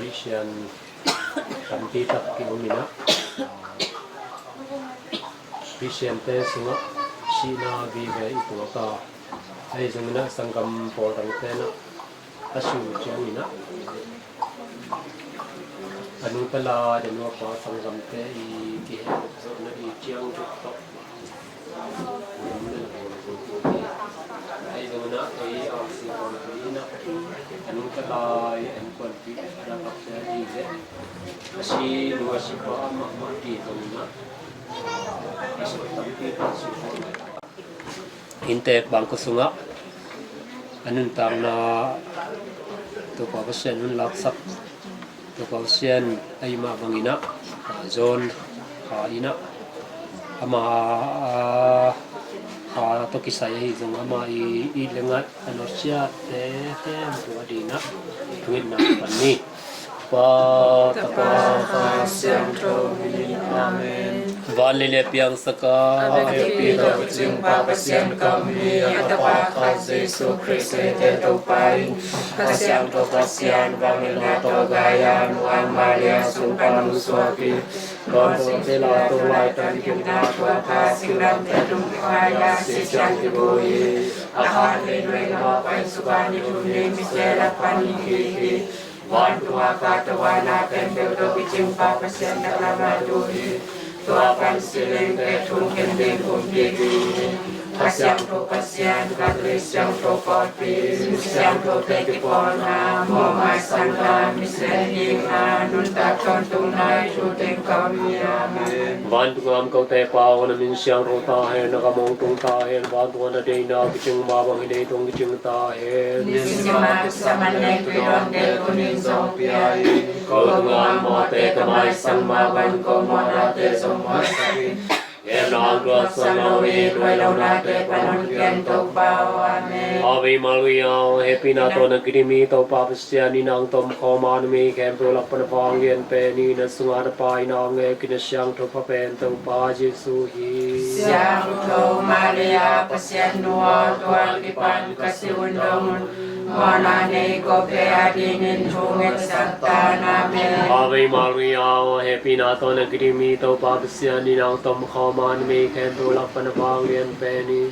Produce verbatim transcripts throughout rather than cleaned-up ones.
Khristian tampi tak ki-om in ah, Khristiante sungah sihna vive i tuak a, ahi zongin ah sanggam pawl dangte in ah a sum ciangin ah a nungta lai a nupa sanggamte i kihel zawhna i ciang tuk tawh. Ahi zongin ah ei R C pawl in ah a nungta lai a innkuanpih a dangdangte a ding leh a si nu a si pa mahmah ding zongin ah a sawt tampi tak si. Inntek bangkua sungah a nuntakna Topa Pasian hun laksak, Topa Pasian ahi mah bangin ah, John Kha in ah ama, a, Kha tawh kisai ahi zong ama i it le ngat a nusiate khempeuh a ding ah thungetna pan ni. Pa, Tapa, Kha Siangtho min in. Amen. Van lei le piangsak a, a biakpipi tawh kicing Pa Pasian ka om hi. A Tapa Kha Jesu Khrist, eite Topa in, Kha Siangtho Pasian vangliatna tawh gai a, Nungak Maria sung pan hong suak hi. Vantung te la tung laitak kikna tua Kha singlamteh tung kikhai a, si ciang kibu hi. A khan lei nuai mawh pai suk a, ni thum ni misel a pan hi hi. Vantung a Kha tawh a na khempeuh tawh kicing Pa Pasian taklam a tu hi. Tua pan si leng tek thum khen ding kumpi ding hi. Kha Siangtho Pasian, Katolik Siangtho Pawlpi, siangthote kipawlna, mawhmai sangna, misen hihna, nuntak tawntungna i thu teng ka om hi. Amen. Vantung a om kote Pa aw, na min siangtho ta hen, na gam hong tung ta hen, vantung a na deihna kicing mah bang hi leitung kicing ta hen. Nisim a kisam an nek tui dawnte tuni in zong pia in. Ko tungah mawhte ka maisang mah bang ko mawhnate zong maisak in. Hemna hong tuaksak lo in, hoih lonate pan hong kem Topa aw. Amen. Ave Maria, hehpihna tawh na kidim hi, Topa Pasian in nang tom khawm a, numei khempeuh lak pan na vanglian pen hi. Na sungah na Pa in a ngei, na siangtho pha pen Topa Jesu hi. Siangtho Maria, Pasian nu aw, tua kipan ka si hun dong un, mawhna nei kote a dingin thu ngetsak tan. Amen. Ave Maria, hehpihna tawh na kidim hi, Topa Pasian in nang tom khawm a, numei khempeuh lak pan na vanglian pen hi.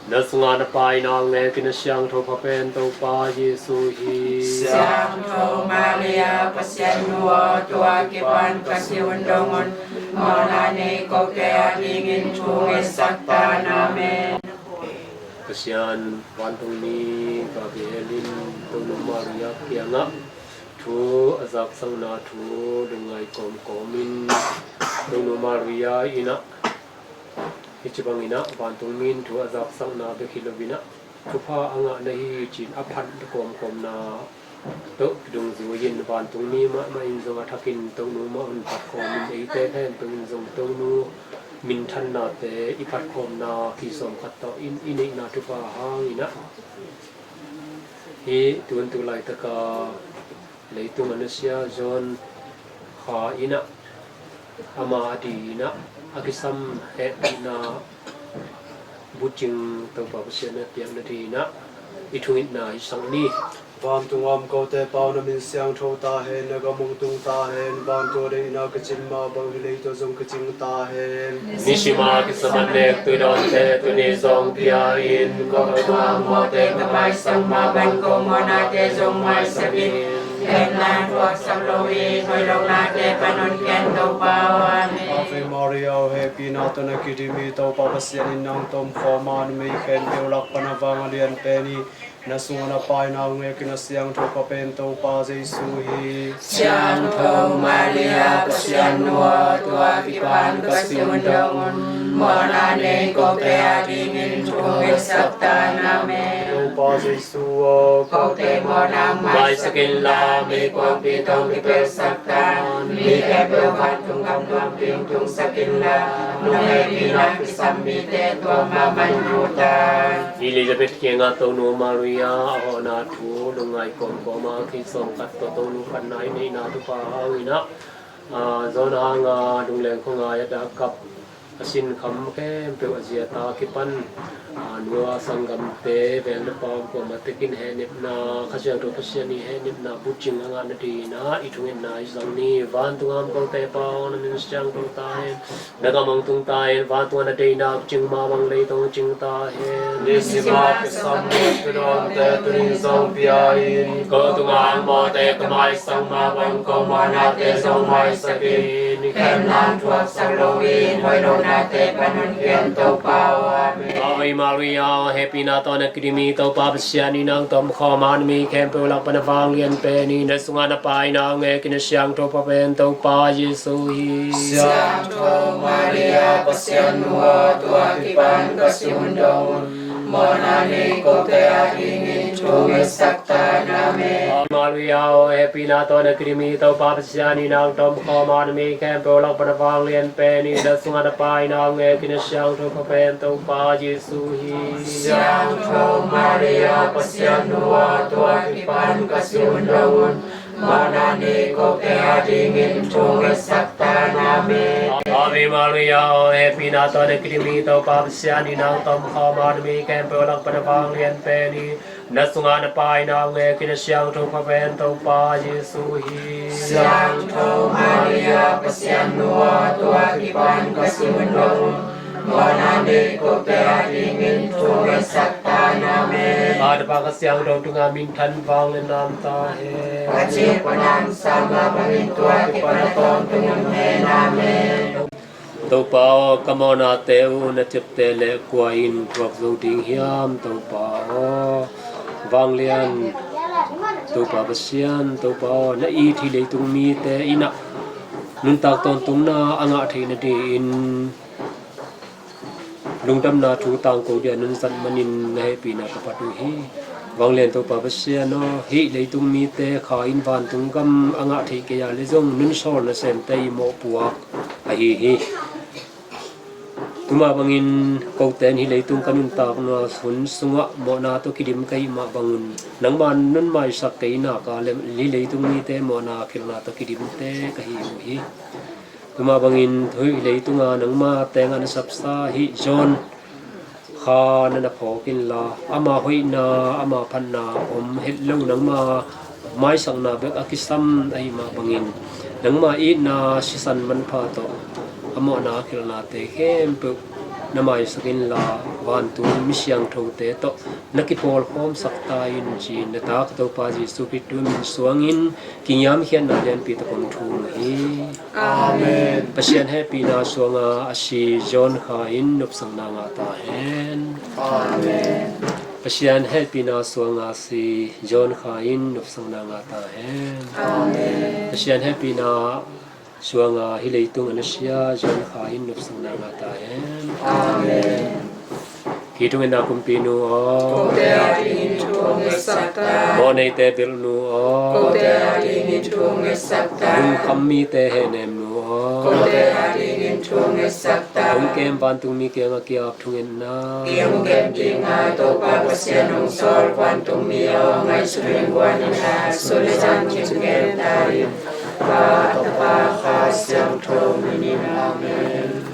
Na sungah na Pa in a ngei, na siangtho pha pen Topa Jesu hi. Siangtho Maria, Pasian nu aw, tua kipan ka si hun dong un, mawhna nei kote a dingin thu ngetsak tan. Amen. Pasian vantungmi Gabriel in Tonu Maria kiangah thu a zaksakna thu lungngai kawmkawm in, Tonu Maria in ah hih ci bangin ah vantungmi in thu a zaksakna bek hi loin ah, thupha a ngah na hi ci-in a phat kawmkawmna tawh kidongzui in, vantungmi mahmah in zong a thakin Tonu mah hun phat kawmin, eite khempeuh in zong Tonu minthannate i phat kawmna kisawm khat tawh in i neihna thupha hangin ah, hih tun tu laitaka leitung a nusia John Kha in ah, ama a dingin ah a kisam hehpihna bucing Topa Pasian a piakna dingin ah i thungetna i sak ni. Vantung a om kote Pa aw, na min siangtho ta hen, na gam hong tung ta hen, vantung a deihna kicing mah bang hi leitung zong kicing ta hen. Nisim a kisam an nek tui dawnte tuni zong pia in. Ko tungah mawhte ka maisang mah bang ko mawhnate zong maisak in. Hemna hong tuaksak lo in, hoih lonate pan hong kem Topa aw. Amen. Ave Maria, hehpihna tawh na kidim hi, Topa Pasian in nang tom khawm a, numei khempeuh lak pan na vanglian pen hi. Na sungah na Pa in a ngei, na siangtho pha pen Topa Jesu hi. Siangtho Maria, Pasian nu aw, tua kipan ka si hun dong un, mawhna nei kote a dingin thu ngetsak tan. Amen. Topa Jesu aw, kote mawhna maisak inla, meikuangpi tawh kipelsak tan. Mi khempeuh vantung gam nuampi hong tungsak inla, nong hehpihna kisam mite tua mahmah in mu tan. Elizabeth kiangah Tonu Maria a hawhna thu lungngai kawmkawm a, kisawm khat tawh Tonu panna i neihna thupha hangin ah, ah, John hanga lungleng khuangai a dah kap A sinkham khempeuh a zia ta kipan, a, nu a sanggamte, vel le pau kuamah tekin hehnepna, Kha Siangtho Pasian i hehnepna bucing a ngah nadingin i thungetna i zang ni. Vantung a om kote Pa aw, na min siangtho ta hen. Na gam hong tung ta hen. Vantung a na deihna cing mah bang leitungah cing ta hen. Ni sim a kisam na pi dawngte tuni zong pia in. Ko tungah hong mawhte ka maisak mah bang ko mawhnate zong maisak in. Khemna thuaksak loin hoih lohnate pan hong pian Topa aw. Amen. Ave Maria, hehpihna tawh na kidim hi, Topa Pasian in nang tomkhawm a, na mi khempeuh lak pan na vanglian pen hi. Na sungah na Pa in a hong ek hi, na siangtho pha pen Topa Jesu hi. Siangtho Maria, Pasian nu aw, tua kipan ka si hun dong un. Mawhna nei kote adingin thungetsak ta in. Amen. Maria aw, hehpihna tawh na kidim hi, Topa Pasian in nang tomkhawm a, na mi khempeuh lak pan na vanglian pen hi. Na sungah na Pa in a hong ek hi, na siangtho pha pen Topa Jesu hi. Siangtho Maria, Pasian nu aw, tua kipan ka si hun dong un. Mawhna nei kote adingin thungetsak ta in. Amen. Ave Maria aw, hehpihna tawh na kidim hi, Topa Pasian in nang tomkhawm a, na mi khempeuh lak pan na vanglian pen hi. Na sungah na Pa in a hong ek hi, na siangtho pha pen Topa Jesu hi. Siangtho Maria, Pasian nu aw, tua kipan ka si hun dong un. Mawhna nei kote adingin thungetsak ta in. Amen. Pa, Tapa, Kha Siangtho tungah minthan vanglian lam ta hen. A cih pan a hong sa mah bangin tua kipan a tawntung hun hen. Amen. Topa aw, ka mawhnate uh na ciapteh leh kua in thuak zo ding hiam? Topa aw, vanglian Topa Pasian, Topa aw, na it hih leitung mite in ah nuntak tawntungna a ngah theih nadingin lungdamna thu tangko dia nong zat manin na hehpihna ka phat uh hi. Vanglian Topa Pasian aw, hih leitung mite Kha in vantung gam a ngah theih kei a leh zong nong sawl nasemte i mawhpuak ahi hi. Tua mah bangin kote in hih leitung ka nuntakna hun sungah mawhna tawh kidim ka hih mah bangun, nangmah nong maisak kei nak leh hih leitung mite mawhna khilna tawh kidimte ka hi uh hi. Tua mah bangin hih leitunga nangma tengah na sapsa hih John Kha na na phawk inla, ama hoihna, ama phatna om het lo, nangma maisakna bek a kisam ahih mah bangin, nangma itna sisan manpha tawh a mawhna a khilnate khempeuh na maisak inla, vantung mi siangthote tawh na kipawlkhawmsak ta in, ci-in na ta ka Topa Jesu Khristu min suangin kingiamkhiatna lianpi tawh kong thum uh hi. Amen. Pasian hehpihna suanga a si John Kha in nopsakna ngah ta hen. Amen. Pasian hehpihna suanga a si John Kha in nopsakna ngah ta hen. Amen. Pasian hehpihna suanga hih leitung a na sia John Kha in nopsakna ngah ta hen. Amen. Hih thungetna kumpinu aw, kote adingin thungetsak ta. Mawhneite bilhnu aw, kote adingin thungetsak ta. Lungkham mite hehnemnu aw, kote adingin thungetsak ta. Hong kem vantungmi kiangah ki-ap thungetna. I hong gen ding a Topa Pasian hong sawl vantungmi aw, ngaihsun in guan in la, sun le zan cing gen ta in. Pa, Tapa, Kha Siangtho min in. Amen.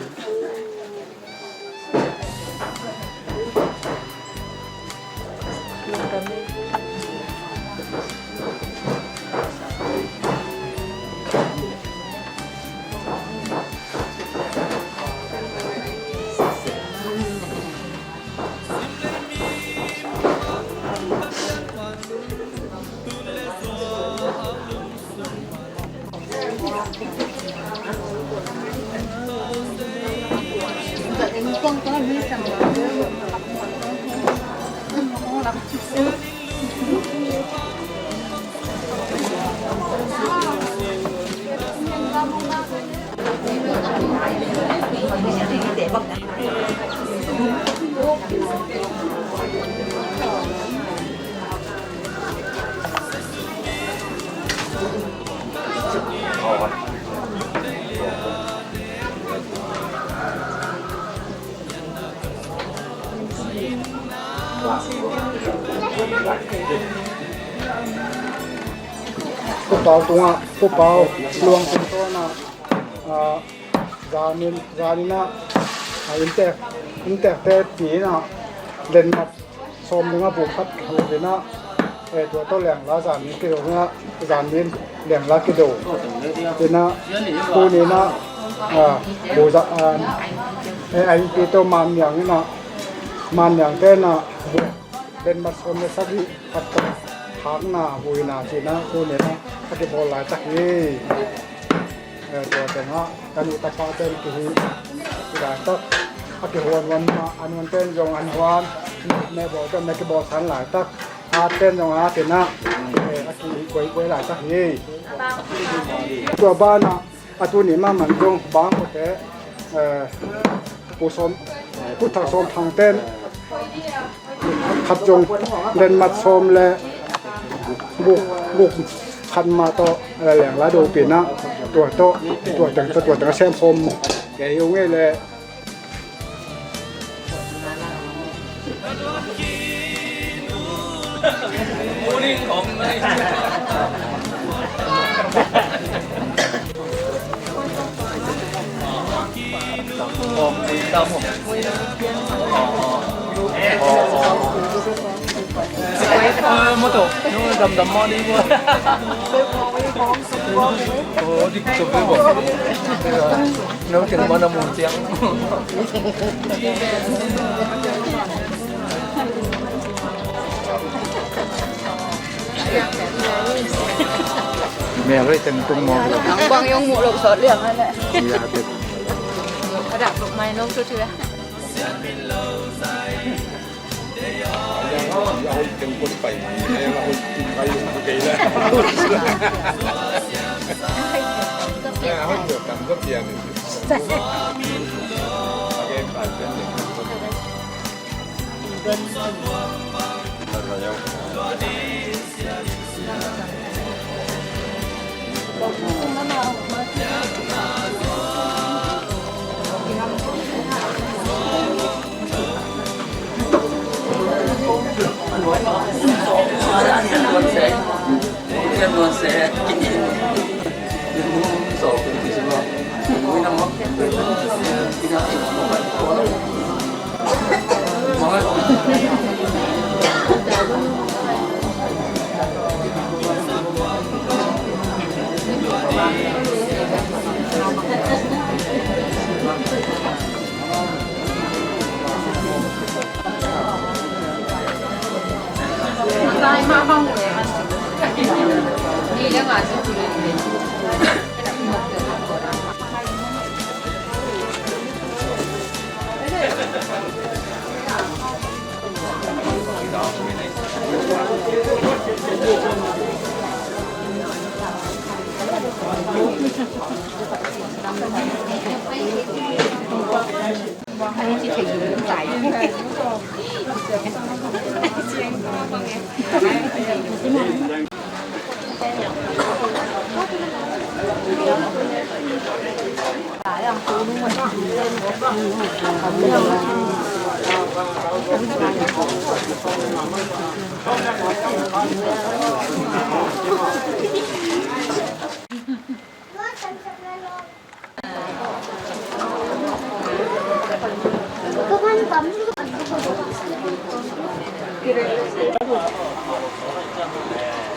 Ko pau tungah, ko pau luang tung tawna, ah, zanin, zanin ah, Inntek, inntekte pi in ah lenmat sawm ding a bu khat hawk in ah, eh, tua tawh lengla zan ni kido in ah, zan ni lengla kido in ah, tuni in ah, ah, bu za, ah, eh, a innpi tawh Man Niang in ah, Man Niangte in ah bu lenmat sawm le sagih khat tawh khakna, buina cihna tuni in ah a kibawl laitak hi. Eh, tua tengah ka nu tapa ten kihi laitak a kihuanhuan mah, a nuan ten zong an huan, mehbawl ten na kibawlsan laitak, a ten zong a tenah, eh, a kihih kuaikuai laitak hi. Tua banah a tuni mahmah zong bang kote, eh, Pu Sawm, Pu Thak Sawm Thang ten khat zong lenmat sawm le guk, guk khat mah tawh, eh, lengla dopih in ah tua tawh, tua teng tawh, tua teng a sem khawm kei hi ung ei le. Mel rei teng tung mawk lo. Nang bang yong muh lo sawt liang a leh. Ya, tek. A dah mai nong tu tu ya.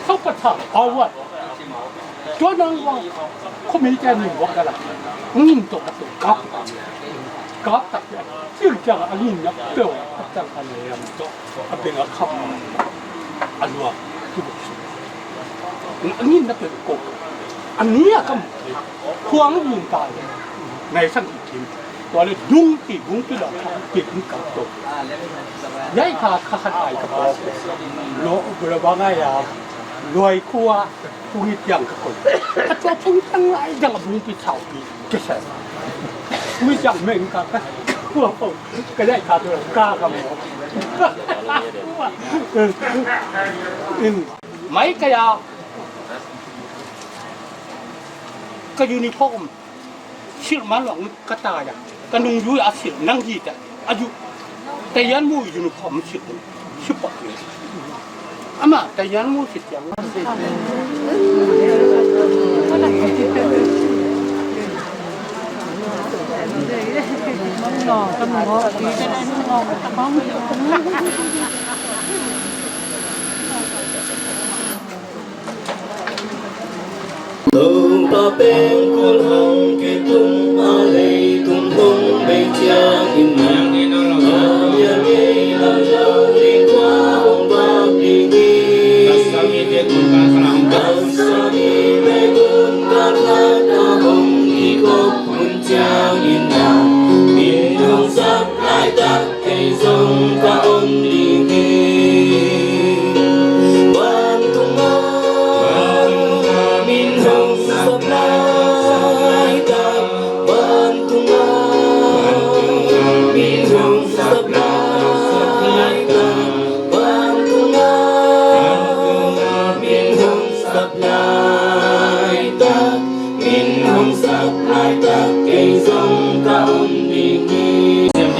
Sawpatha awat. Tua nang wang khuami tia ning wak kala. Ngin to ka to kap. Kap tak ya. Tir tia a ngin nak to. Kap tak a ne yam to. A benga kap. A lua. Kibuk su. A ngin nak to ko. A ni a kam. Khuang yun ta le. Nai sang i kim. Tua le dung ti, dung ti la, ti kum kap to. Yai kha kha khat ai ka pau. Lo, lo ba ngai ya. Loi khua, phung i tiang ka koi. A tua phung i tiang lai dang a phung pi thau pi. Ke sa. Phung i tiang meng ka ka. Khua pau. Ka yai kha tua ka ka mo. In. Mai ka ya. Ka uniform silh man lo ka tai a, ka nung zui a silh nang hi ta a zu. Taiyan mu uniform silh silh pak ni. Ama taiyan mu silh yang. Mong no, ka Topa pengkul hong kitung a, leitung hong bei ciangin a, a lian ngei lo lo ding, khua hong vak ding hi. Ka sangin te kun ka khat a hong kikop hun ciangin a, min hong sap laitak kei zong ka om ding hi. Vantung ah min hong sap laitak, vantung ah min hong sap laitak, vantung ah min hong sap laitak, min hong sap laitak kei zong ka om ding hi.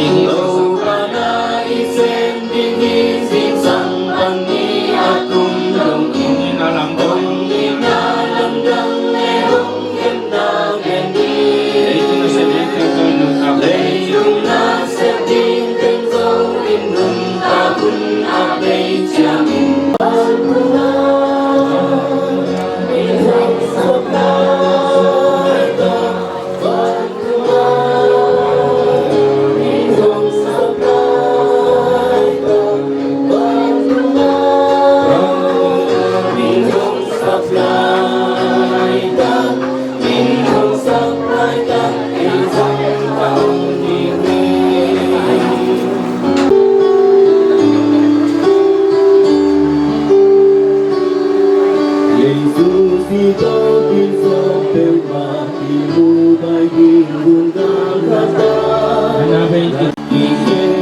Topa na i sem ding hi, zingsang pan ni a kum dong in, hong itna lamdang le hong khen ta gen hi. Leitung nasep ding teng Zo in nuntak hun a bei ciangin, Jesu si tawh kizop peuhmah, kimu bai ding gun gal khat ah. Kikhen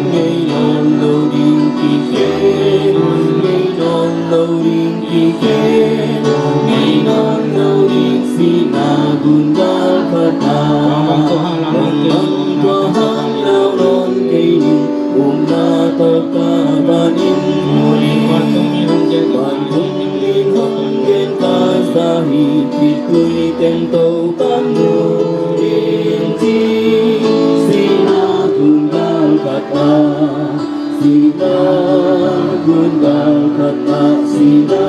ngei nawn lo ding, kikhen ngei nawn lo ding, kikhen ngei nawn lo ding, sihna gun gal khat ah. Bang tua hang lau nawn kei ning, upna tawh ka banin mu ning. Vantung min hong gen ka sa hi, khitui teng Topa mu ding ci. Sihna gun gal khat ah, sihna gun gal khat ah, sihna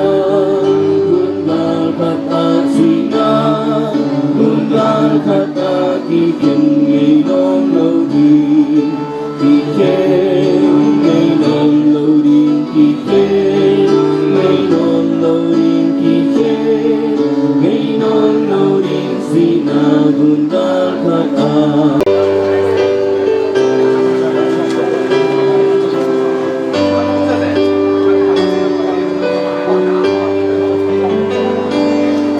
gun gal khat ah, sihna gun gal khat ah, kikhen ngei nawn lo ding. Kikhen ngei nawn lo ding, kikhen ngei nawn lo ding, kikhen ngei nawn lo ding, sihna gun gal khat ah.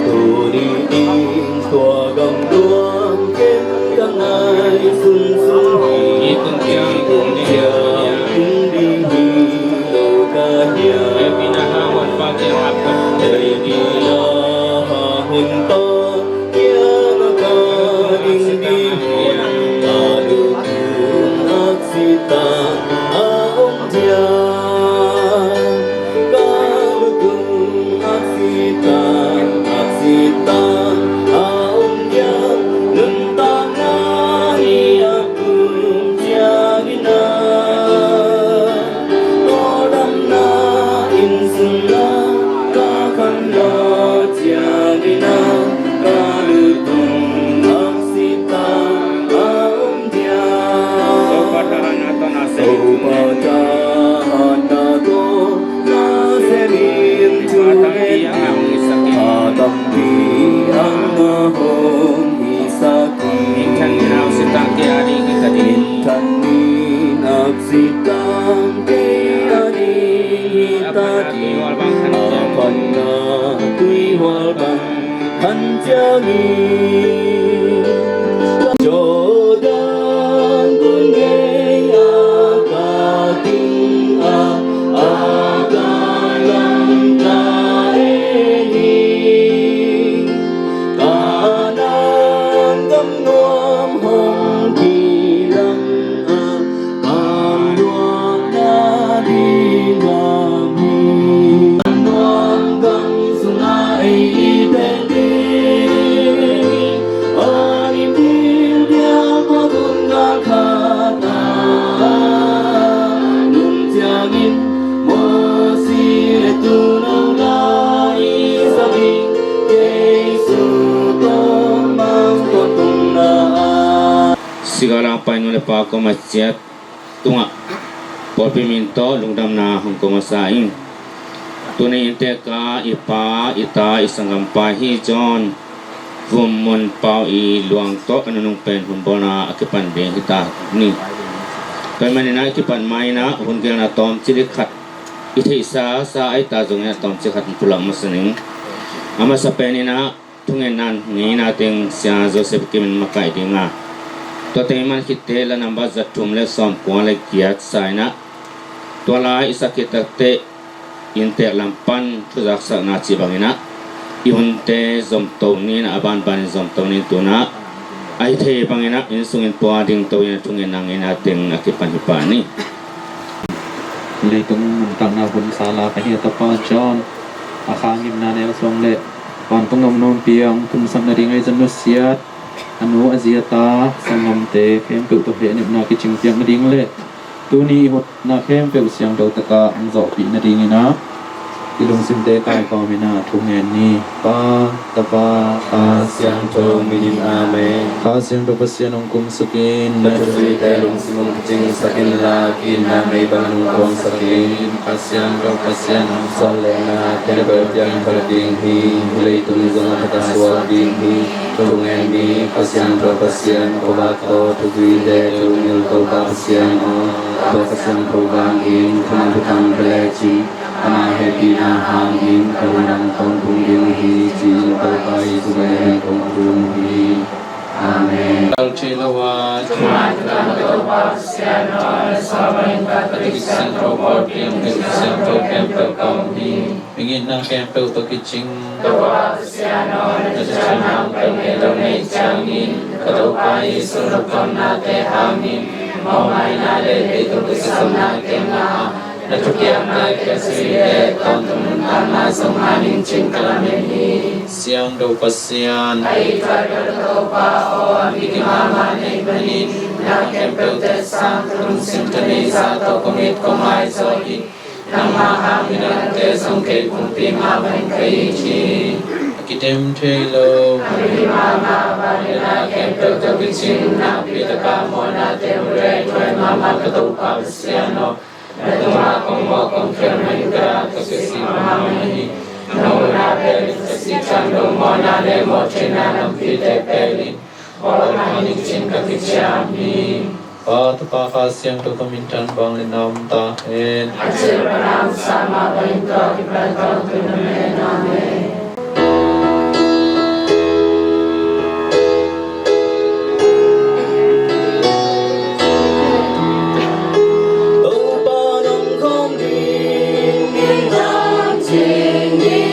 Tuni in tua gam luang ken ka ngaihsun sung hi. Kong ciang kong ciang kong ding hi lo ka hia. Hei pina ha hun pa kiang a ka ding hi. Hei pina ha hun pa kiang a ka ding ding hi. Ka lutung aksi ta a om dia. Ka lutung aksi ta, aksi ta a om dia. Nuntakna hi a kum ciangin a, tawldamna inn sung a ka khanlawh ciangin a, ka lutung aksi ta a om dia. Topa thahatna tawh nasem in thu gen hi. A tampi ang a hong hisak hi. Minthan in aksi tangte a ding hi ta ding. Minthan in aksi tangte a ding hi ta ding. A panna tuihual bang khan ciangin, Jordan gun gei a ka ding a, a ka langta ei hi. Kanaan gam nuam hong kilang a, ka luahna ding gam hi. Nuam gam sungah ei i pen ding. Sigalang pai nu le pa koma ciat tungah pawlpi min tawh lungdamna hong ko masa ing. Tuni inntek a i pa, i ta, i sanggampa hi John Vum Mun Pau i luang tawh a nunung pen hun bawlna a kipan ding hi ta ni. Tua ahih manin ah i kipat ma-in ah hun gelna tawmcik khat, i theihsa sa a i ta zongin ah tawmcik khat pulak masa ning. A masa pen in ah thungetna ngeina teng Sia Joseph Kim in makaih ding a, tua teng man khitteh la nambat za thum le sawmkua le giat sa in ah, tua lai i sak khit takteh inntek lam pan thuzaksakna cih bangin ah i hunte zomto ni in ah, a banbanin zomto ni in, tu in ah a hi thei bangin ah inn sungin pua dingto in ah thungetna ngeina teng a kipan hi pah ni. Leitung nuntakna hun sa lak ahi a tapa John a kha ngimna neu suang le vantung a om nawn piang thumsak nading a i zon nusiat a nu a zi a ta sanggamte khempeuh tawh hehnemna kicing piak nading le tuni i hotna khempeuh siangtho takah hong zawhpih nadingin ah i lungsimte kaikhawm in ah thungen ni. Pa, Tapa, Kha Siangtho min in, Amen. Kha Siangtho Pasian hong kumsak in. Na thuzuite lungsim hong kicingsak inla, ki-itna mei bangin hong kuangsak in. Kha Siangtho Pasian hong sawlletna khempeuh a piang khat ding hi. Leitung zong a thak a suak ding hi. Thungen ni. Kha Siangtho Pasian, khuavak tawh thuzuite thu ngilh Topa Pasian aw, tua Kha Siangtho bangin thuman thuthang ka lecin, ama hehpihna hangin ka lungdam tawntung ding hi, ci-in Topa Jesuh min in kong thum hi. Amen. Kal thei lo a, thuman thuthang ka Topa Pasian aw, na suah bangin ka Katolik Siangtho pawlpi hong hilh siangtho khempeuh ka um hi. Migitna khempeuh tawh kicing Topa Pasian aw, na thuciamna hong pai ngei lo na hih ciangin, ka Topa Jesuh na thukamnate hangin, mawhmaina le leitung kisapna kei ngah a, na thupiakna kiang sui le tawntung nuntakna zong ngah ning ci-in ka lamen hi. Siangtho Pasian, a ithuaite ka Topa aw, a migi mahmah na hih manin, na khempeuhte sang ka lungsim tha neih zah tawh kong it kong ngai zaw hi. Nangmah hangin a nate zong kei pumpi mah bangin ka it hi. A kidem thei lo, a migi mahmah, vangliatna khempeuh tawh kicing, nakpi takin mawhnate hong rehthuai mahmah ka Topa Pasian aw, na tungah kong mawh kong khial mahin ka dah ka sisih mahmah hi. Na muhna belin ka sih ciang dong mawhna le mawh theihna lampite pelin bawl mah ning ci-in ka kiciam hi. Pa, Tapa, Kha Siangtho ka minthan vangliatna om ta hen. A cil pan a omsa mah bangin tua kipan tawntung hen. Amen. Topa nong khawm ding in nang cing ni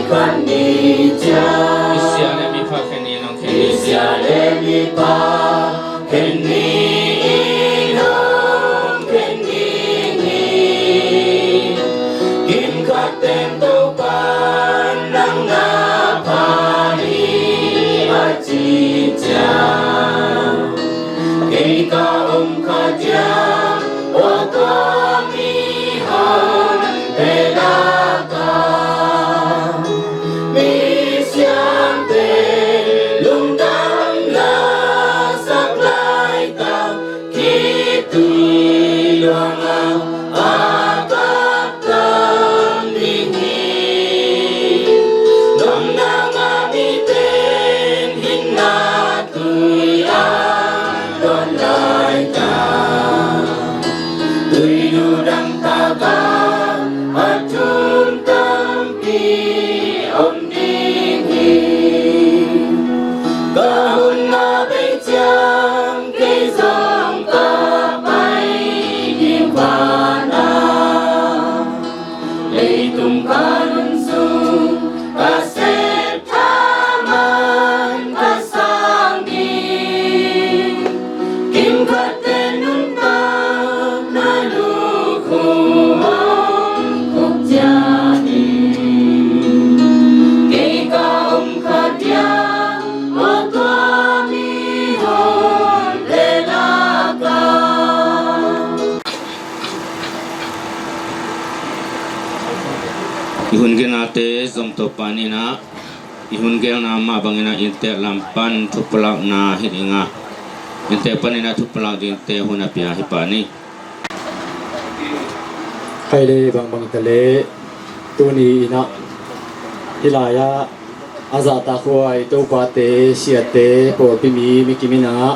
khat ni ciang. Misia le mipa khen ni nong khen ni. Misia le mipa khen ni in hong khen ding hi. Kim khat pen Topa nang na pha hi a ci ciang, kei ka om kha diam, aw tua mihonte lakah, misiangtho lungdam lasak laitak, khitui luangah a kap tam ding hi. Gamdang a mite in hinna tui a don laitak, tui dudang takah a thum tampi om ding hi. Ka hun a bei ciang kei zong ka pai ding van a, leitung ka nunzung ka sep thaman ka sang ding. Kim khat pen nuntakna lukhu hong khuk ciat in, kei ka om kha diam, aw tua mihonte lakah. I hun gelnate zong Topa in ah, i hun gelna mah bangin ah inntek lam pan thu pulakna hi ding a, Inntek panin ah thu pulak dingte hun a pia hi pah ni. Khaile bangbang ta le, tuni in ah hih lai-ah a zahtakhuai topate, siate, pawlpi mi, mi kim in ah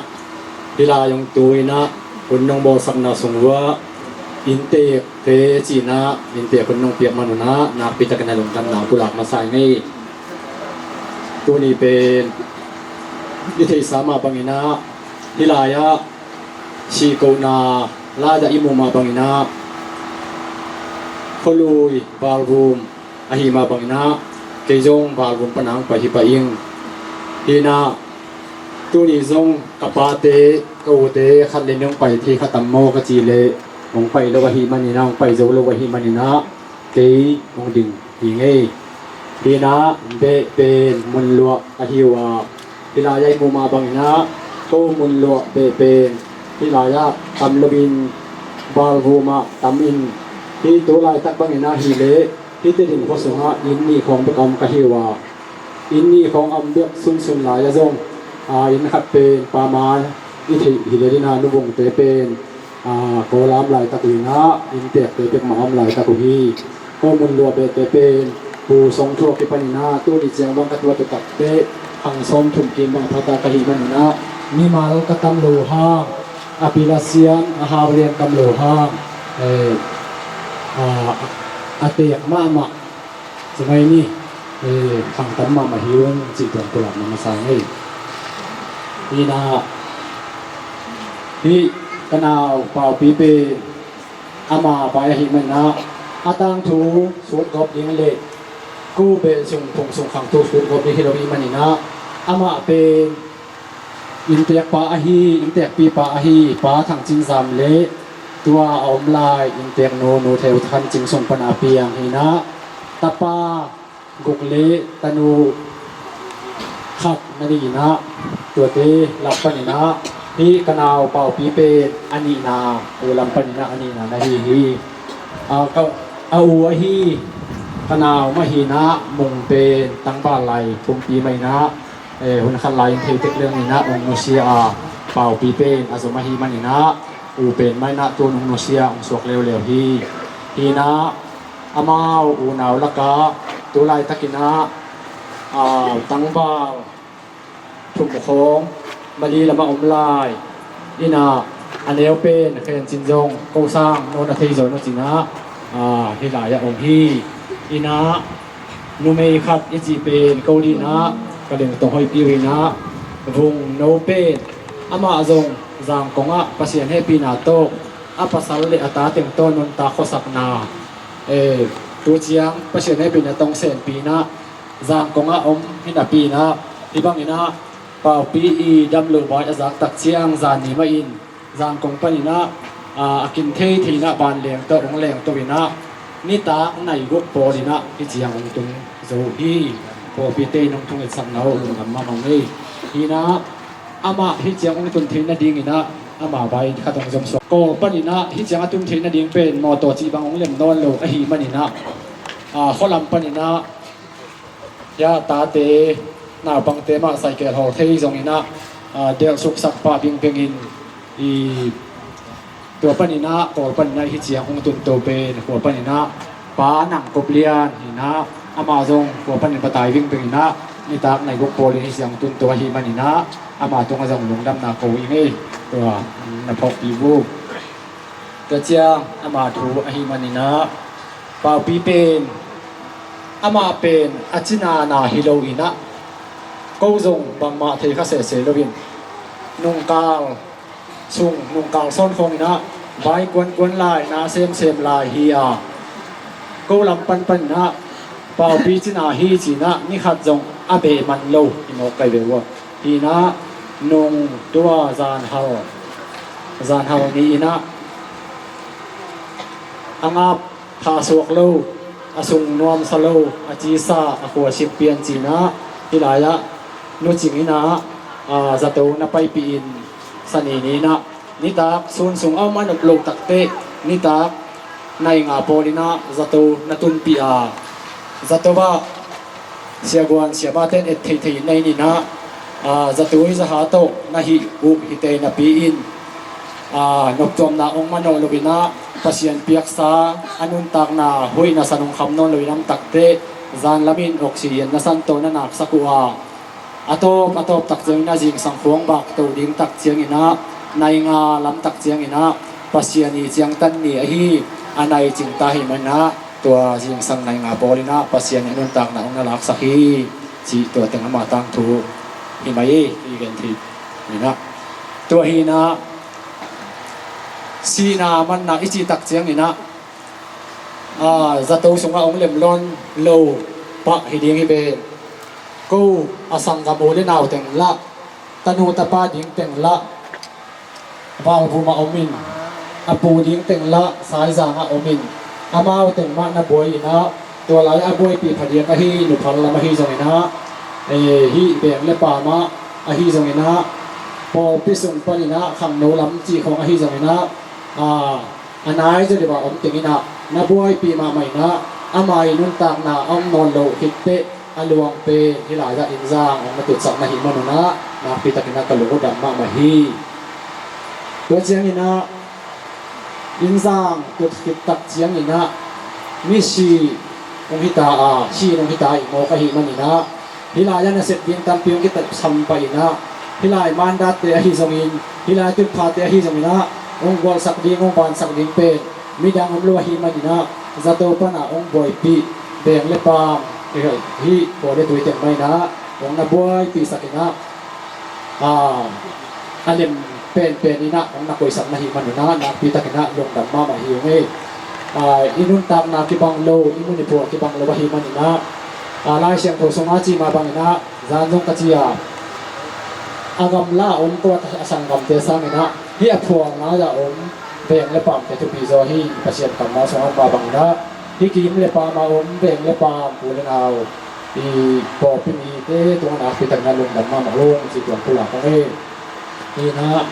hih lai hong tu in ah hun nong bawlsakna sung uah inntekte ci-in ah inntek hun nong piak man un ah nakpi takin a lungdamna pulak masa ing ei. Tuni pen i theihsa mah bangin ah hih lai-ah sihkohna laidah i muh mah bangin ah khualui valvum ahi mah bangin ah kei zong valvum pan a hong pai hi pah ing. Hi in ah tuni zong ka pate, ka ute khat le nih hong pai thei kha tam maw ka cih leh hong pai lo ahih manin ah, hong pai zo lo ahih manin ah kei hong ding hi ing ei. Hi in ah beh pen Munluah ka hi uh a, hih lai-ah i muh mah bangin ah ko Munluah beh pen hih lai-ah tam loin valvum ah tam in, hih tu laitak bangin ah hi leh hih Tedim khua sungah inn nih khawng bek a om ka hi uh a, inn nih khawng a om bek sunsun lai-ah zong, aa, inn khat pen Pa Mai i theih hi leh ding a, Nu Vungte pen, aa, Kawlam laitak uh in ah inntekte bek mah a om laitak uh hi. Ko Munluah behte pen Pu Song Thuak kipanin ah tuni ciang bang ka tuat uh takteh khang sawmthum kim bang a thata ka hih manin ah mimal ka tam loh hang, a pil a siam, a hau a lian ka om loh hang, eh, aa, a teek mahmah, sumai ni, eh, khang tam mahmah hi ung cih tuan pulak na masa ing ei. Hi in ah hih ka nau Paupi pen ama vai ahih manin ah a tangthu sutgawp ding le ko beh sung phung sung khangthu sutgawp ding hi lo ahih manin ah amah pen inntekpa ahi, inntekpipa ahi Pa Thang Cin Zam le tua a om lai innteknu Nu Theu Than Cing sung pan a piang hi in ah tapa guk le tanu khat na hi in ah, tuate lam panin ah hih ka nau Paupi pen a nihna, u lam panin ah a nihna na hi hi. A, ka, a u ahi ka nau mah hi in ah Mung pen tangval lai pumpi mah hi in ah, eh, hun khat lai in thei tek leng in ah hong nusia a, Paupi pen a zom ahih manin ah u pen mah in ah tun hong nusia, hong suak leuleu hi. Hi in ah amau unau lakah tu laitakin ah, aa, tangval thum khawng Mali lamah om lai in ah a neu pen Khen Cin zong ko sang nawn a thei zaw na cin ah, aa, hih lai-ah om hi. In ah numei khat i cih pen ko ding in ah ka lengtong hoih piu in ah Vung no pen amah zong Zangkong ah Pasian hehpihna tawh a pasal le a ta teng tawh nuntak khuasakna, eh, tu ciang Pasian hehpihna tawh hong senpih in ah Zangkong ah om hi napi in ah hih bangin ah Paupi i dam loh vai a zak tak ciang zan ni mah in Zangkong panin ah, aa, a kin thei thei in ah vanleng tawh hong lengto in ah nitak nai guk pawl in ah hih ciang hong tun zo hi. Paupite in hong thungetsakna uh lungdam mahmah ing ei. Hi in ah amah hih ciang hong tun theih nadingin ah ama vai khat hong zom suak. Kawl panin ah hih ciang a tun theih nading pen mawtaw cih bang hong lem nawn lo ahih manin ah, aa, khualam panin ah hia tate, naupangte mah saikel hawl thei zongin ah, aa, delh suksak pah bingbingin i tua panin ah Kawl panin ah hih ciang hong tunto pen khua panin ah Pa Nang Kop Lian hi in ah, amah zong khua panin batai bingbingin ah nitak nai guk pawlin hih ciang tunto ahih manin ah ama tungah zong lungdamna ko ing ei. Tua na phawkpih uh. Tua ciang ama thu ahih manin ah Paupi pen amah pen a cina na hi lo in ah ko zong bangmah thei kha sese loin nungkal sung nungkal sawn khawng in ah vai kuankuan lai, na semsem lai hi a, ko lam panpan in ah Paupi cina hi ci in ah ni khat zong a beh man lo hi mawk kai ve uh a. Hi in ah nung tua zanhal, zanhal ni in ah a ngap tha suak lo, a sung nuamsa lo, a cisa, a khua sip pian ci in ah hih lai-ah Nu Cing in ah, aa, zato na paipih in, sani ni in ah nitak sun sung a om a nop lo takteh nitak nai nga pawl in ah zato na tunpih a, zato ah siaguan siamahte in et theihtheih in na in in ah Zatui zaha tawh na hih uh hi te napi-in noptuamna hong manawh loinah Pasian piaksa a nuntakna hoihna san hong kham nawn loin amtak teh zanlamin oxygen na san tawh na naksak uh a, a tawp a tawp tak ciangin a zingsang khuang bak to ding tak cianginah nai nga lam tak cianginah Pasian i ciangtan ni ahi a nai cingta hi manah tua zingsang nai nga pawl inah Pasian i nuntakna hong na laksak hi. Cih tua teng ama tangthu hi mai hi gen thei inah tua hi inah sihna manna i cih tak cianginah zato sungah hong lemlon lo pah hi ding hi ve. Ko a sanggam u le nau teng lah tanu tapa ding teng lah valvum a omin a pu ding teng lah saizang a omin amau teng mah na buai inah tua lai a buaipih phadiak ahi nuphal lam ahi zonginah hih beng le pamah ahi zonginah pawlpi sung paninah khangno lam cih khawng ahi zonginah a nai zaw deuh a om tenginah na buaipih mahmah inah ama i nuntakna a om nawn lo khit teh a luang pen hih lai-ah innzang hong na tutsak na hih manunah nakpi takinah ka lung uh dam mahmah hi. Tua cianginah innzang tut khit tak cianginah misi hong hita a si hong hita i mawk ahi maninah hih lai-ah nasep ding tampi hong kitatsampa inah hih lai mandatte ahi zongin hih lai tutphate ahi zonginah hong gualsak ding hong bansak ding pen midang om lo ahi maninah zato pana hong buaipih beng le pam hih kua le tui teng mah inah hong na buaipihsak inah a lem penpen inah hong na koihsak na hih manunah nakpi takinah lungdam mahmah hi ung ei. I nuntakna kibang lo i mun i phuah kibang lo ahi maninah Lai Siangtho sungah cih mah banginah zan zong ka ci a a gamla a om ko a sanggamte sanginah hih a phual nai-a om beng le pamte thupi zaw hi. Pasian kammal sungah mah banginah hih kim le pam a om beng le pam pu le nau i pawlpi mite tungah nakpi takinah lungdam mahmah ung cih tuang pulak ung ei. Inah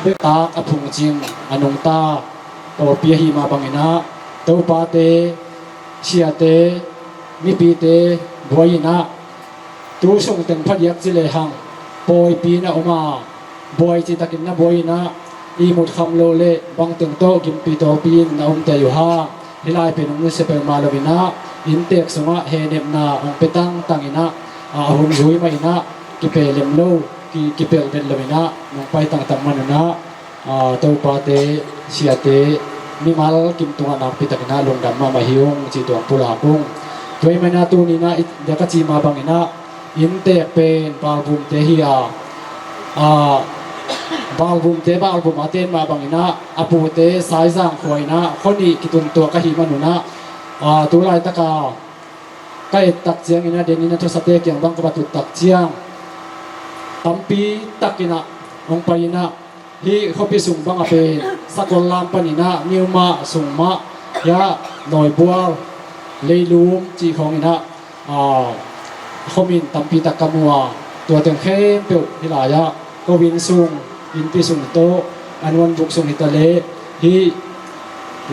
bektak a phungcing a nungta pawlpi ahi mah banginah topate siate mipite buai inah tu sung teng phadiak ci lehang pawipi na om a buai citakin na buai inah ihmut kham lo le bangteng tawh gimpi tawpi in na om tei uh hang hih lai pen hong nusia peuhmah lo inah inntek sungah hehnepna hong pia tangtang inah a hun zui mah inah kipelem lo kipelh bet lo inah nong pai tangtang manunah topate siate mimal kim tungah nakpi takinah lungdam mahmah hi ung cih tuang pulak ung. Tua ih manah tuninah dia ka cih mah banginah inntek pen balbumte hi a balbumte balbum a ten mah banginah a pute saizang khua inah khuanih kituntuak ahi manunah tu laitaka ka et tak cianginah denin a thusate kiang bang ka va tut tak ciang tampi takinah hong pai inah hih khuapi sung bang a pen sakol lam paninah niumah sung mah hiah nawibual leilum cih khawnginah khomin tampi tak ka mu a tua teng khempeuh hih lai-ah ko inn sung innpi sung tawh a nuanbuk sung hitaleh hih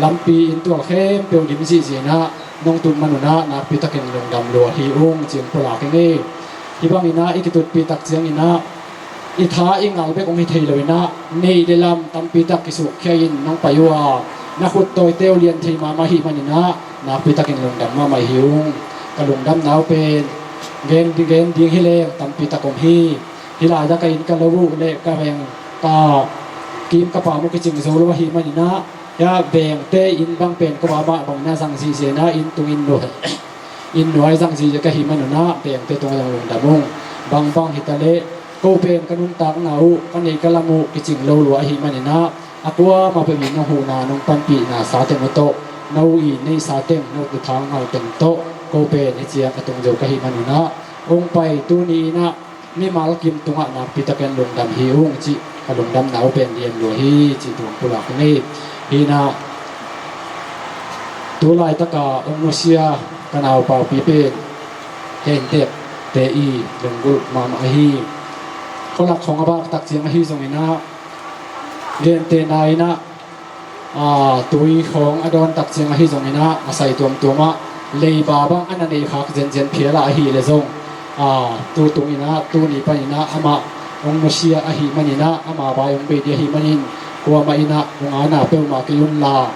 lampi inntual khempeuh dim zihzihinah nong tut manunah nakpi takin lungdam lua hi ung cih pulak ing ei. Hih banginah i kitutpih tak cianginah i tha i ngal bek hong hi thei lo inah neih le lam tampi tak kisukkhia in nong pai uh a na khut tawite uh lian thei mahmah hi maninah nakpi takin lungdam mahmah hi ung. Ka lungdamna uh pen gen ding gen ding hi leng tampi tak om hi. Hih lai-ah ka inn ka lo uh le ka veng ka kim ka pam uh kicing zo lo ahi maninah hiah vengte inn bang pen ko mahmah banginah zang zihzihinah inn tung inn nuai inn nuai zang zihzih ka hih manunah vengte tungah zong lungdam ung. Bangbang hitaleh ko pen ka nuntakna uh ka neih ka lam uh kicing lo lua ahi maninah a kuamah peuh in nong huhna nong panpihna sa teng uh tawh no i neihsa teng no thang ngal teng tawh ko pen hih ciang a tung zo ka hih manunah hong pai tuni inah mimal kim tungah nakpi takin lungdam hi ung cih ka lungdamna uh pen lian lua hi cih tuang pulak ung ei. Hinah tu laitaka hong nusia ka naupaupi pen hentepte i lunggulh mahmah ahi. Khualak khong a bak tak ciang ahi zonginah gentehna inah tui khawng a dawn tak ciang ahi zonginah a sai tuamtuamah leiba bang a na nei khak zenzen phial a ahih leh zong A, tutung inah, tuni paninah amah hong nusia ahih maninah, ama vai hong bei ding ahih manin, kuamah inah hong ana peuhmah kei unla,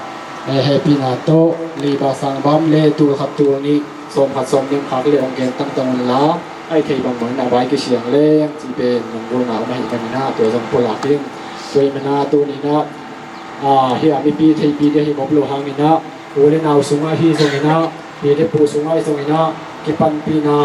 eh, hehpihna tawh, leiba sangbam le tul khat tul nih, sawm khat sawm nih khak le hong gen tangtang unla, a hih theih bangbang inah vai kisiang leng cih pen lunggulhna om ahih maninah, tua zong pulak in. Tua ahih maninah tuninah, a, hih a mipi theihpih ding ahih mawk loh hanginah, u le nau sungah ahi zonginah, pi le pu sungah ahi zonginah, kipanpihna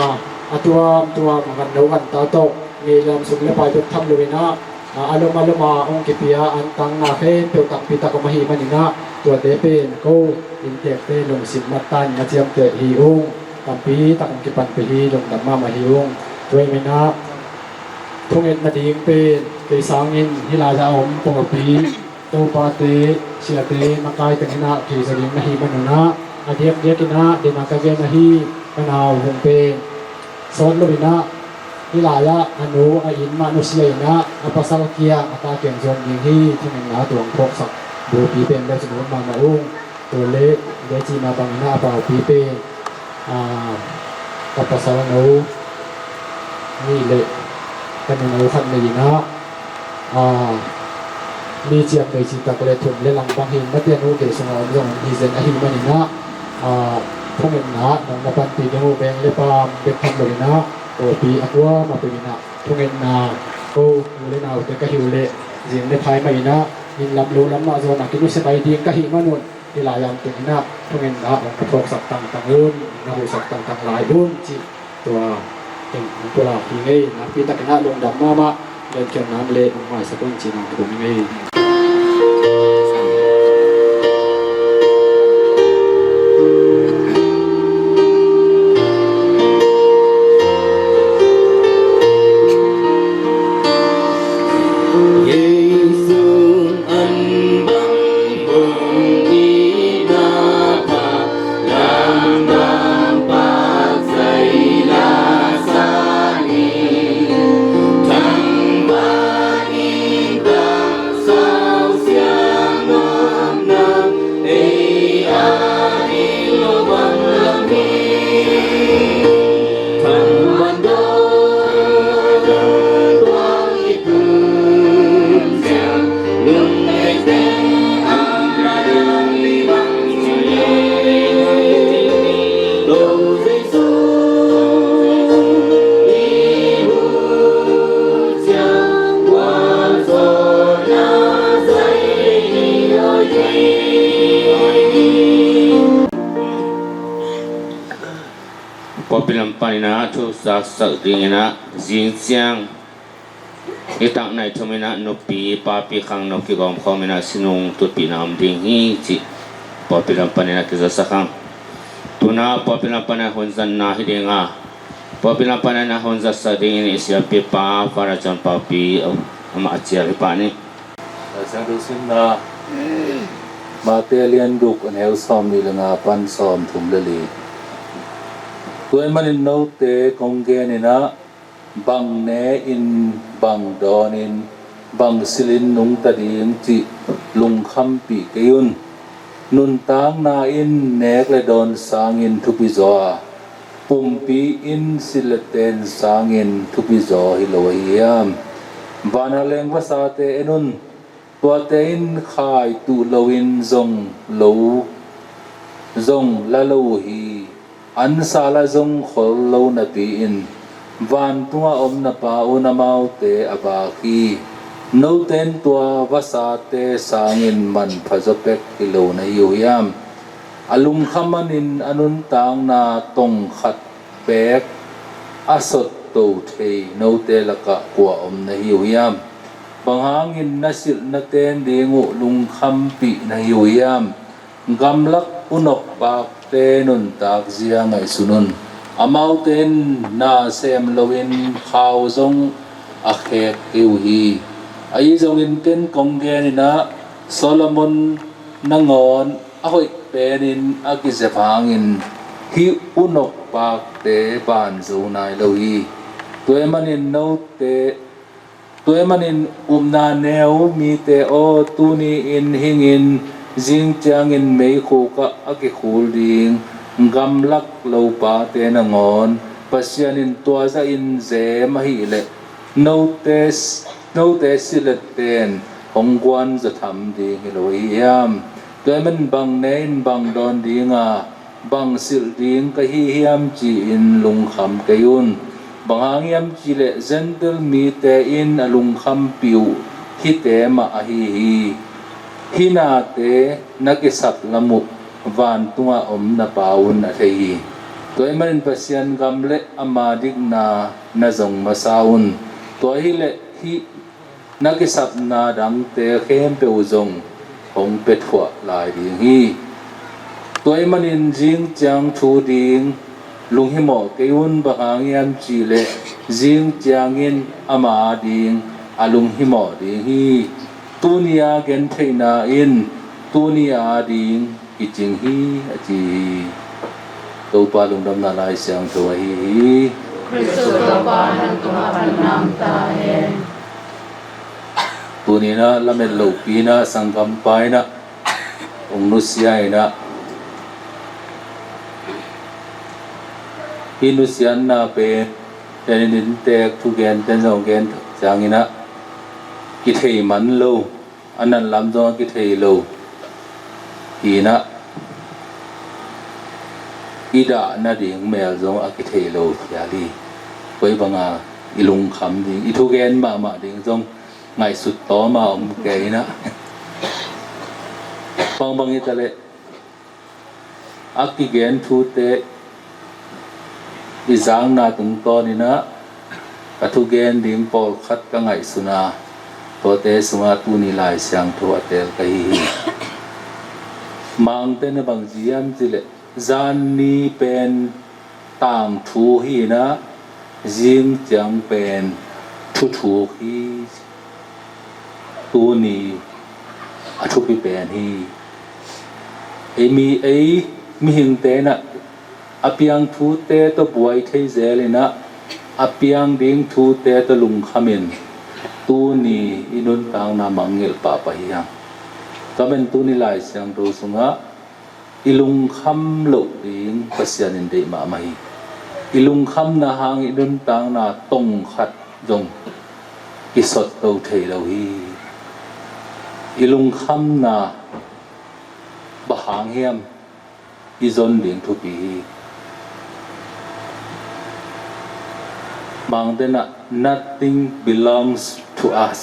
a tuamtuam a ganno ganta tawh, ngeilam sum le pai bek tham loinah, a, a lom a lom a hong kipia antangna khempeuh tampi tak om ahih maninah, tuate pen ko inntekte lungsim mattan a ciamteh hi ung. Tampi tak hong kipanpih hi, lungdam mahmah hi ung. Tua ahih maninah thungetna ding pen kei sangin hih lai-ah a om pawlpi, topate, siate, makai teng inah theizaw ding na hih manunah, a diakdiak inah den a ka gen ahi, ka nau hong pen sawt loinah, hih lai-ah a nu a inn mah nusia inah, a pasal kiang a ta kiang zuan ding hi. Thungetna tua hong phawksak bupi pen le cin hong mahmah ung. Tua le, le cihna banginah a paupi pen, a, ka pasal no nih le ka nuno khat nei inah, a, mi ciang nei citak le thum le lang bang hi in, mate a nu kei sungah om zong hi zen ahih maninah, a, thungetna nong na panpih ding uh veng le paam bek tham loinah, pawlpi a kuamah peuh inah thungetna ko u le naute ka hi uh leh, zing le phai mah inah, inn lam lo lam mah zawnah kinusia mai ding ka hih manun, hih lai-ah teng inah thungetna hong na phawksak tangtang un, na huhsak tangtang lai un cih tua teng hong pulak hi ing ei. Nakpi tak inah lungdam mahmah, lengkhialhna le hong maisak un cih nang thum ing ei. Pawlpi lam paninah thu zaksak dinginah zing ciang nitak nai thum inah nupi papi khangno kigawm khawm inah sinung tutpihna om ding hi cih pawlpi lam paninah kizatsak hang. Tunah pawlpi lam paninah hunzatna hi dinga, pawlpi lam paninah hunzatsak dingin i siampipa Father John Paupi amah a cial hi pah ni. Lai Siangtho simna, Mate a lian guk, a neu sawm nih le nga pan sawm thum le li. Tua ahih manin note kong geninah, bang ne-in, bang dawnin, bang silin nungta ding cih lungkhampih kei un. Nuntakna in nek le dawn sangin thupi zaw a, pumpi in silh le ten sangin thupi zaw hi lo ahi hiam? Vanhaleng vasate en un, tuate in khai tuh loin zong lo, zong la lo uh hi. An sal ah zong khol lo napi-in vantungah om na Pa un amaute a vak hi. Note in tua vasate sangin manpha zaw pek hi lo na hi uh hiam? A lungkham manin a nuntakna tong khat beek a sotto thei note lakah kua om na hi uh hiam? Bang hangin na silh na ten ding uh lungkhampih na hi uh hiam? Gamlak unok pakte nuntak zia ngaihsun un. Amaute in na sem loin khau zong a khek hi uh hi. Ahi zongin ken kong geninah, Solomon nangawn a hoih penin a kizep hangin hih unok pakte ban zo nai lo hi. Tua ahih manin note, tua ahih manin upna neu mite aw, tuni-in hingin zing ciangin meikhuk ah a kikhul ding gamlak lopate nangawn Pasian in tua zahin zem ahih leh note, note silette in hong guan zaw tham ding hi lo ahi hiam? Tua ahih manin bang ne in bang dawn ding a, bang silh ding ka hi hiam ci-in lungkham kei un. Bang hang hiam cih leh Gentile mite in a lungkhampih uh hihte mah ahi hi. Hih nate na kisap lam uh vantungah om na Pa un a thei hi. Tua ahih manin Pasian gam le ama dikna na zong masa un. Tua hileh hih na kisapna dangte khempeuh zong hong pia thuah lai ding hi. Tua ahih manin zing ciang thu ding lunghimawh kei un. Bang hang hiam cih leh zing ciangin ama ading a lunghimawh ding hi. Tuni a gentheihna in tuni ading kicing hi, a ci hi. Topa lungdamna Lai Siangtho ahi hi. Khristu Topa nang tungah pan nang ta hen. Tuni in ah lamet lopi in ah sanggampa in ah hong nusia in ah, hih nusiatna pen pen in inntek thugenten zong gen thak ciangin ah kithei man lo, a nang lam zong a kithei lo hi in ah, i dah nading mel zong a kithei lo phial hi. Koi banga i lungkham ding, i thugen mahmah ding zong ngaihsut tawm a om kei in ah, bangbang hi ta leh a kigen thute i zakna tungtawn in ah ka thugen ding pawlkhat ka ngaihsun a, tuate sungah tuni Lai Siangtho a teel ka hi hi. Mangte in ah bang ci hiam cih leh, zanni pen tangthu hi in ah, zing ciang pen thuthuk hi. Tuni a thupi pen hi. Ei mi, ei mihingte in ah a piang thute tawh buai thei zel in ah, a piang ding thute tawh lungkham in tuni i nuntakna mangngilh pahpah hi hang. Tua manin tuni Lai Siangtho sungah i lungkham loh ding Pasian in deih mahmah hi. I lungkhamna hang i nuntakna tong khat zong kisot to thei lo hi. I lungkhamna bang hang hiam i zon ding thupi hi. Mangte in ah, nothing belongs to us.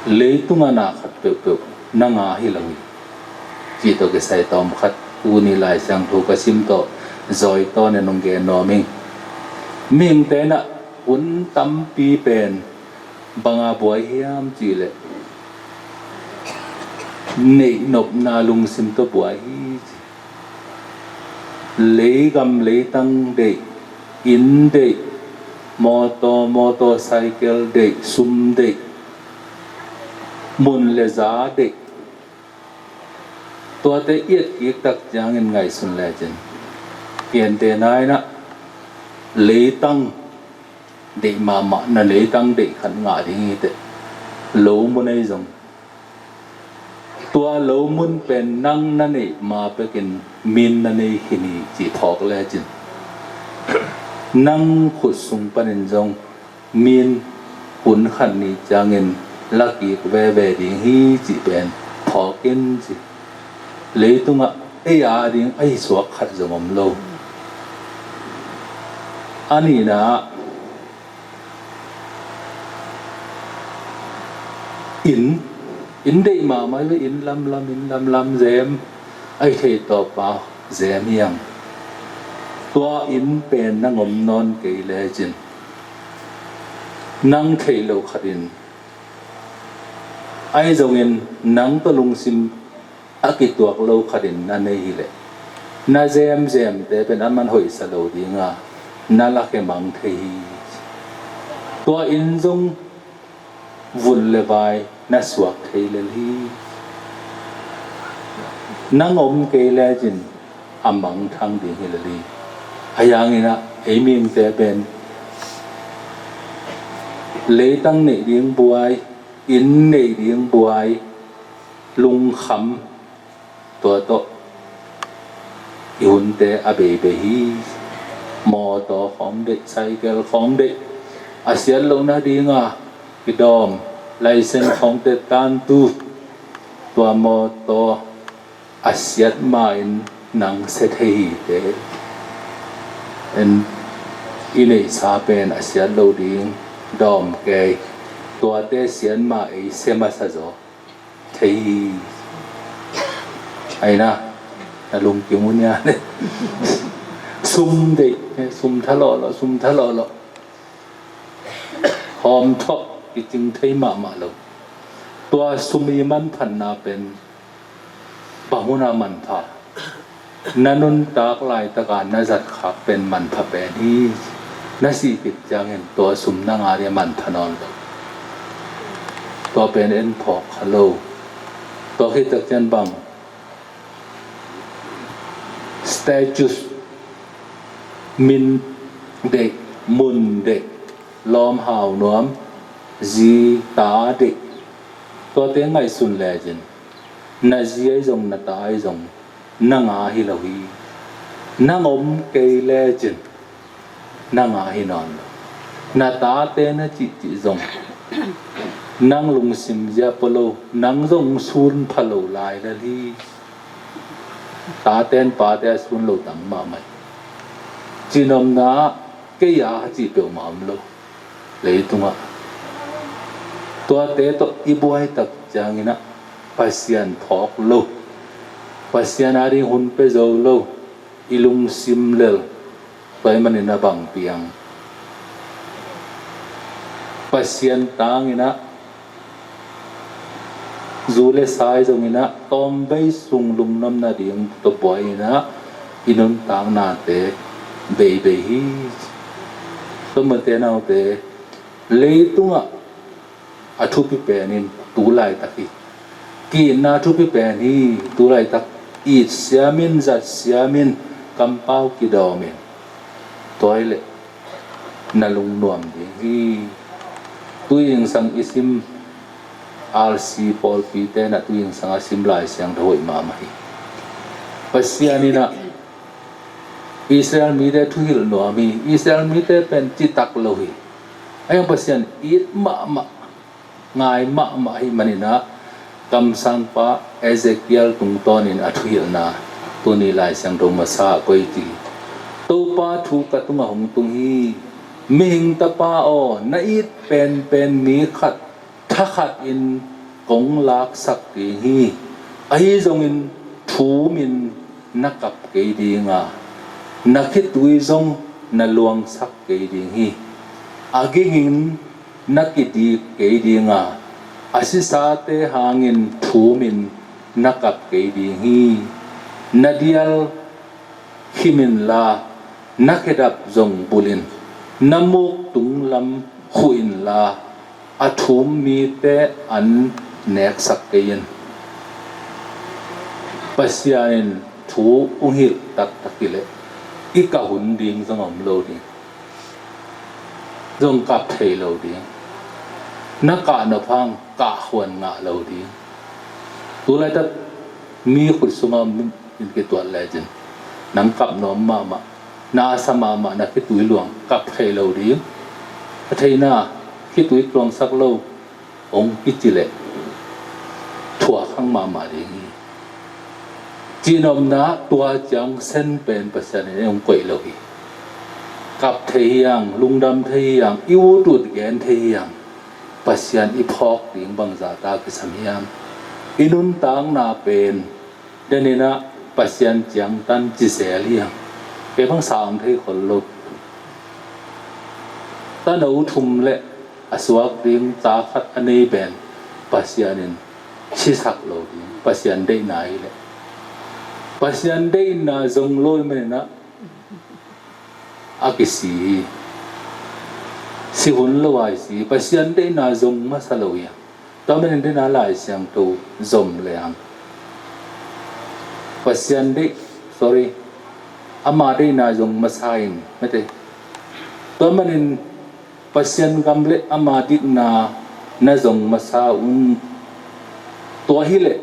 Leitungah na khat peuhpeuh nang a hi lo hi, cih tawh kisai tawm khat tuni Lai Siangtho ka sim tawh zawi tawn in hong gen nuam ing. Mihingte in ah hun tampi pen banga buai hiam cih leh, neihnopna lungsim tawh buai hi ci. Leigam leitang deih, inn deih, mawtaw, motorcycle deih, sum deih, mun le za deih, tuate i et kik tak ciangin ngaihsun lecin, i ente nai in ah leitang deih mahmah, na leitang deih khat ngah ding hi teh, lo mun ei zong, tua lo mun pen nang na neih ma bekin mi'n na nei khin hi cih phawk lecin, nang khut sung panin zong mi'n hun khat ni ciangin la kik veve ding hi cih pen phawk in ci. Leitungah ei a ding a hi suak khat zong om lo. A nihna ah inn, inn deih mahmah hi ve, inn lamlam, inn lamlam zem, a hi thei tawpa zem hi hang. Tua inn pen nang om nawn kei lecin, nang theih loh khatin, ahi zongin nang tawh lungsim a kituak lo khatin na nei hileh, na zemzemte pen aman hoihsa lo dinga na lakhia mang thei hi. Tua inn zong vun le vai na suak thei lel hi. Nang om kei lecin a mangthang ding hi lel hi. Ahi hangin ah ei mihingte pen leitang neih ding buai, inn neih ding buai, lungkham, tua tawh i hunte a beibei hi. Mawtaw khawng deih, cycle khawng deih, a siat loh nadinga kidawm, license khawng teh tantu, tua mawtaw a siat ma-in nang sia thei hi teh. En, i neihsa pen a siat loh ding dawm kei, tuate siat ma ei sia masa zaw thei hi. Aina, na lungkim uh nia le. Sum deih, sum thalawh lawh, sum thalawh lawh. Hawm thawh kicing thei mahmah lo. Tua sum i manphatna pen bang hun a manpha? Na nuntak laitaka na zat khak pen manpha pen hi. Na sih khit ciangin tua sum nang a dia manpha nawn lo. Tua pen en phawk kha lo. Tua khit tak ciang bang, status, min deih, mun deih, lawm hau nuam, zi ta deih, tuate ngaihsun lecin, na zi ahi zong, na ta ahi zong, nang a hi lo hi. Nang om kei lecin, nang a hi nawn lo. Na tate na cihcih zong, nang lungsim zia pua lo, nang zong sun pha lo lai lel hi. Taten pate a sun lo tam mahmah hi. Cihnopna ah kei a cih peuhmah om lo leitungah. Tuate tawh i buai tak ciangin ah Pasian phawk lo, Pasian ading hun pia zo lo, i lungsim lel, tua ahih manin a bang piang? Pasian tangin ah, zu le sa ahi zongin ah, tawmvei sung lungnop nading tawh buai in ah, i nuntaknate beibei hi. Tua mah te naute, leitungah a thupi pen in tu laitak hi. Ki-itna thupi pen hi. Tu laitak it siam in, zat siam in, kampau kidawm in. Tua hi leh na lungnuam ding hi. Tuizingsang i sim, R C pawlpite in ah tuizingsang a sim Lai Siangtho hoih mahmah hi. Pasian in ah Israel mite thuhilh nuam hi. Israel mite pen citak lo hi. Ahi zong Pasian it mahmah, ngai mahmah ahih manin ah, kamsangpa Ezekiel tungtawnin a thuhilhna tuni Lai Siangtho masa ah koih hi. Topa thu ka tungah hong tung hi. Mihing tapa aw, na it penpen mi khat thakhatin kong laksak ding hi. Ahi zongin thumin na kap kei ding a, na khitui zong na luangsak kei ding hi. A gingin na kidik kei ding a, a sisate hangin thumin na kap kei ding hi. Na dial khim inla, na khedap zong bulh in, na muk tunglam khuh inla, a thum mite an neksak kei in. Pasian in thu hong hilh taktak hi leh i kah hun ding zong om lo ding. Zong kap thei lo ding. Na kah nop hang kah khuan ngah lo ding. Tu laitak mi khut sungah om in kituat lecin, nang kap nuam mahmah, na sa mahmah, na khitui luang, kap thei lo ding. A theihna, khitui luangsak lo hong kici leh thuak hang mahmah ding hi. Cihnopna, tua ciang sen pen Pasian in ei hong koih lo hi. Kap thei hi hang, lungdam thei hi hang, i utut gen thei hi hang. Pasian i phawk ding bangzah ta kisam hiam? I nuntakna pen denin ah Pasian ciangtan ci zel hi hang. Kei bang sang thei khol lo. Tano thum le a suak ding ta khat a nei pen Pasian in sisak lo ding, Pasian deihna hi leh. Pasian deihna zong lo ahih manin ah a kisi hi. Si hun lo a i si, Pasian deihna zong masa lo hi hang. Tua manin deihna Lai Siangtho zom le hang, Pasian deih, sorry, ama deihna zong masa in, mate. Tua manin Pasian gam le ama dikna na zong masa un. Tua hi leh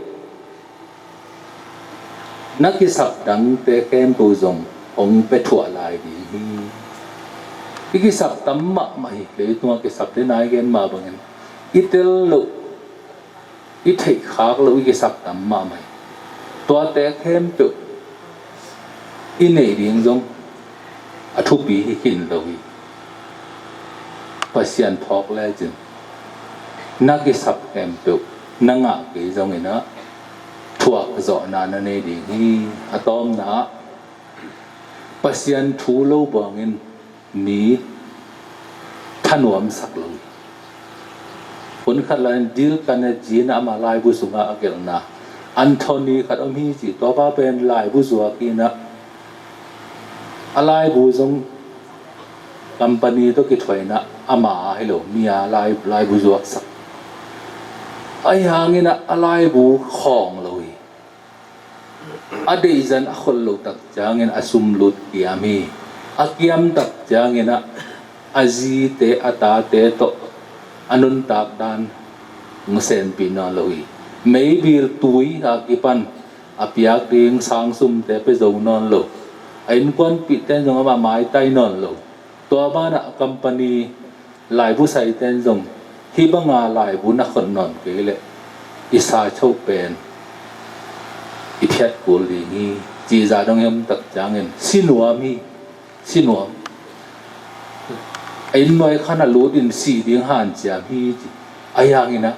na kisap dangte khempeuh zong hong pia thuah lai ding hi. I kisap tam mahmah hi. Leitungah kisap dena i gen mah bangin i tel loh, i theihkhak loh i kisap tam mahmah hi. Tuate khempeuh i neih ding zong a thupi hi khin lo hi. Pasian phawk lecin na kisap khempeuh na ngah kei zonginah thuak zawhna na nei ding hi. A tawpna ah Pasian thu lo bangin mi thanuamsak lo hi. Hun khat lai-in Dale Carnegie in ama laibu sungah a gelhna, Anthony khat om hi ci, tua pa pen laibu zuak inah a laibu zong company tawh kithuah inah ama a hi lo, mi a lai, laibu zuaksak. Ahi hanginah a laibu khawng lo hi. A deihzan a khol lo tak ciangin a sum lut kiam hi. A kiam tak cianginah a zite a tate tawh a nuntak dan hong senpih nawn lo hi. Meibil tui a kipan a piak ding sangsumte pia zo nawn lo. A innkuanpihte zong amah maitai nawn lo. Tua banah a company laibu saite in zong hih banga laibu na khot nawn kei leh i sa choh pen i phiat kul ding hi. Cihzah dong i om tak ciangin si nuam hi, si nuam. A innnuai khan a lut in sih ding hanciam hi ci. Ahi hanginah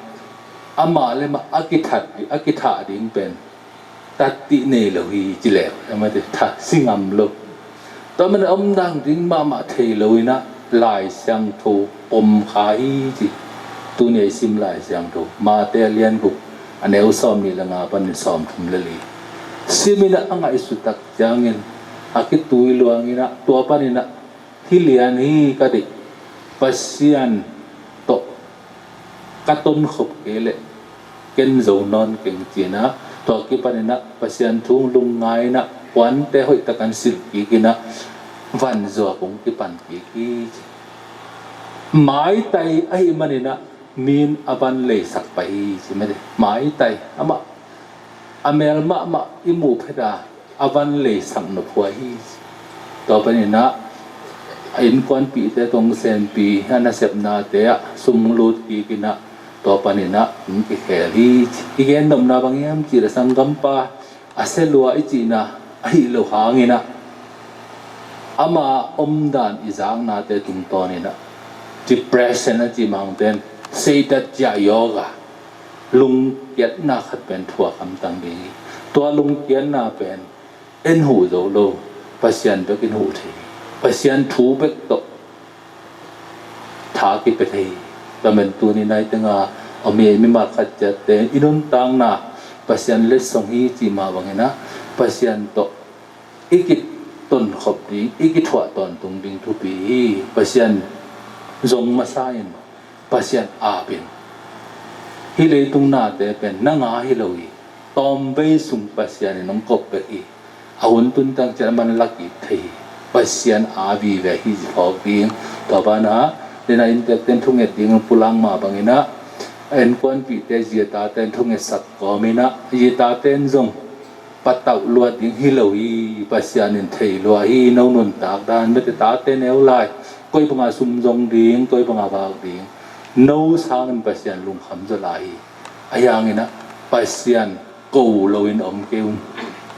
amah le mah a kithat, a kithah ding pen tattih nei lo hi ci leh, amate tha si ngam lo. Tua man a omdan ding mahmah thei lo inah Lai Siangtho pom kha hi ci. Tuni a i sim Lai Siangtho Mate a lian guk a neu sawm nih le nga panin sawm thum le li sim inah a ngaihsut tak ciangin a kitui luang inah tua paninah hih lian hi ka deih, Pasian tawh ka tonkhop kei leh ken zo nawn keng ci-inah tua kipaninah Pasian thu lungngai inah puante hoihtak an silh kik inah vanzuak hong kipan kik hi ci. Maitai ahih maninah mi in a van leisak pai hi ci. Maitai amah a mel mahmah i muh phet a a van leisak nop huai hi. Tua paninah a innkuanpihte tawh hong senpih a nasepnate ah sum lut kik inah tua paninah hong kikhel hi. I gen nopna bang hiam cih leh sanggampa a sia lua i cihna ahi lo hanginah ama omdan i zaknate tungtawninah depression a cih mangten seitat ciah yoga lungkiatna khat pen thuak hamtang ding hi. Tua lungkiatna pen en huh zo lo, Pasian bek in huh thei hi. Pasian thu bek tawh tha kipia thei hi. Tua man tuni nai tenga a mi mimal khat ciatte i nuntakna Pasian letsong hi cih mah banginah Pasian tawh i kitonkhop ding, i kithuah tawntung ding thupi hi. Pasian zong masa in, Pasian aap in. Hih leitung nate pen nang a hi lo hi. Tawmvei sung Pasian in hong kop bek hi. A hun tun tang ciat a man la kik thei hi. Pasian a vive hi ci phawk ding. Tua banah dena inntekte in thunget ding pulak mah banginah a innkuanpihte zi a tate in thungetsak kawminah zi a tate in zong patauh luat ding hi lo hi. Pasian in thei lua hi. No nuntak dan, mete tate neu lai, koi banga sum zong ding, koi banga vak ding, no sangin Pasian lungkham zaw lai hi. Ahi hanginah Pasian ko loin om kei un.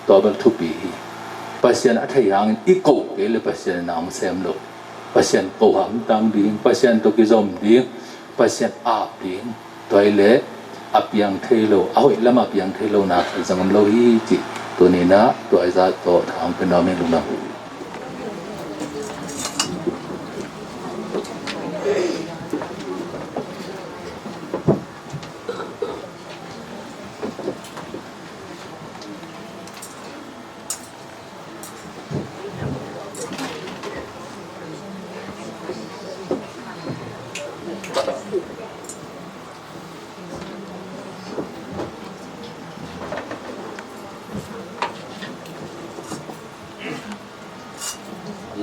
Tua bel thupi hi. Pasian a thei hangin i ko kei le Pasian in a hong sem lo. Pasian ko hamtang ding, Pasian tawh kizom ding, Pasian aap ding. Tua hi leh a piang thei lo, a hoih lamah a piang thei lo na khat zong om lo hi cih tuninah tua i zat tawh tha hong pia nuam hi. Lungdam.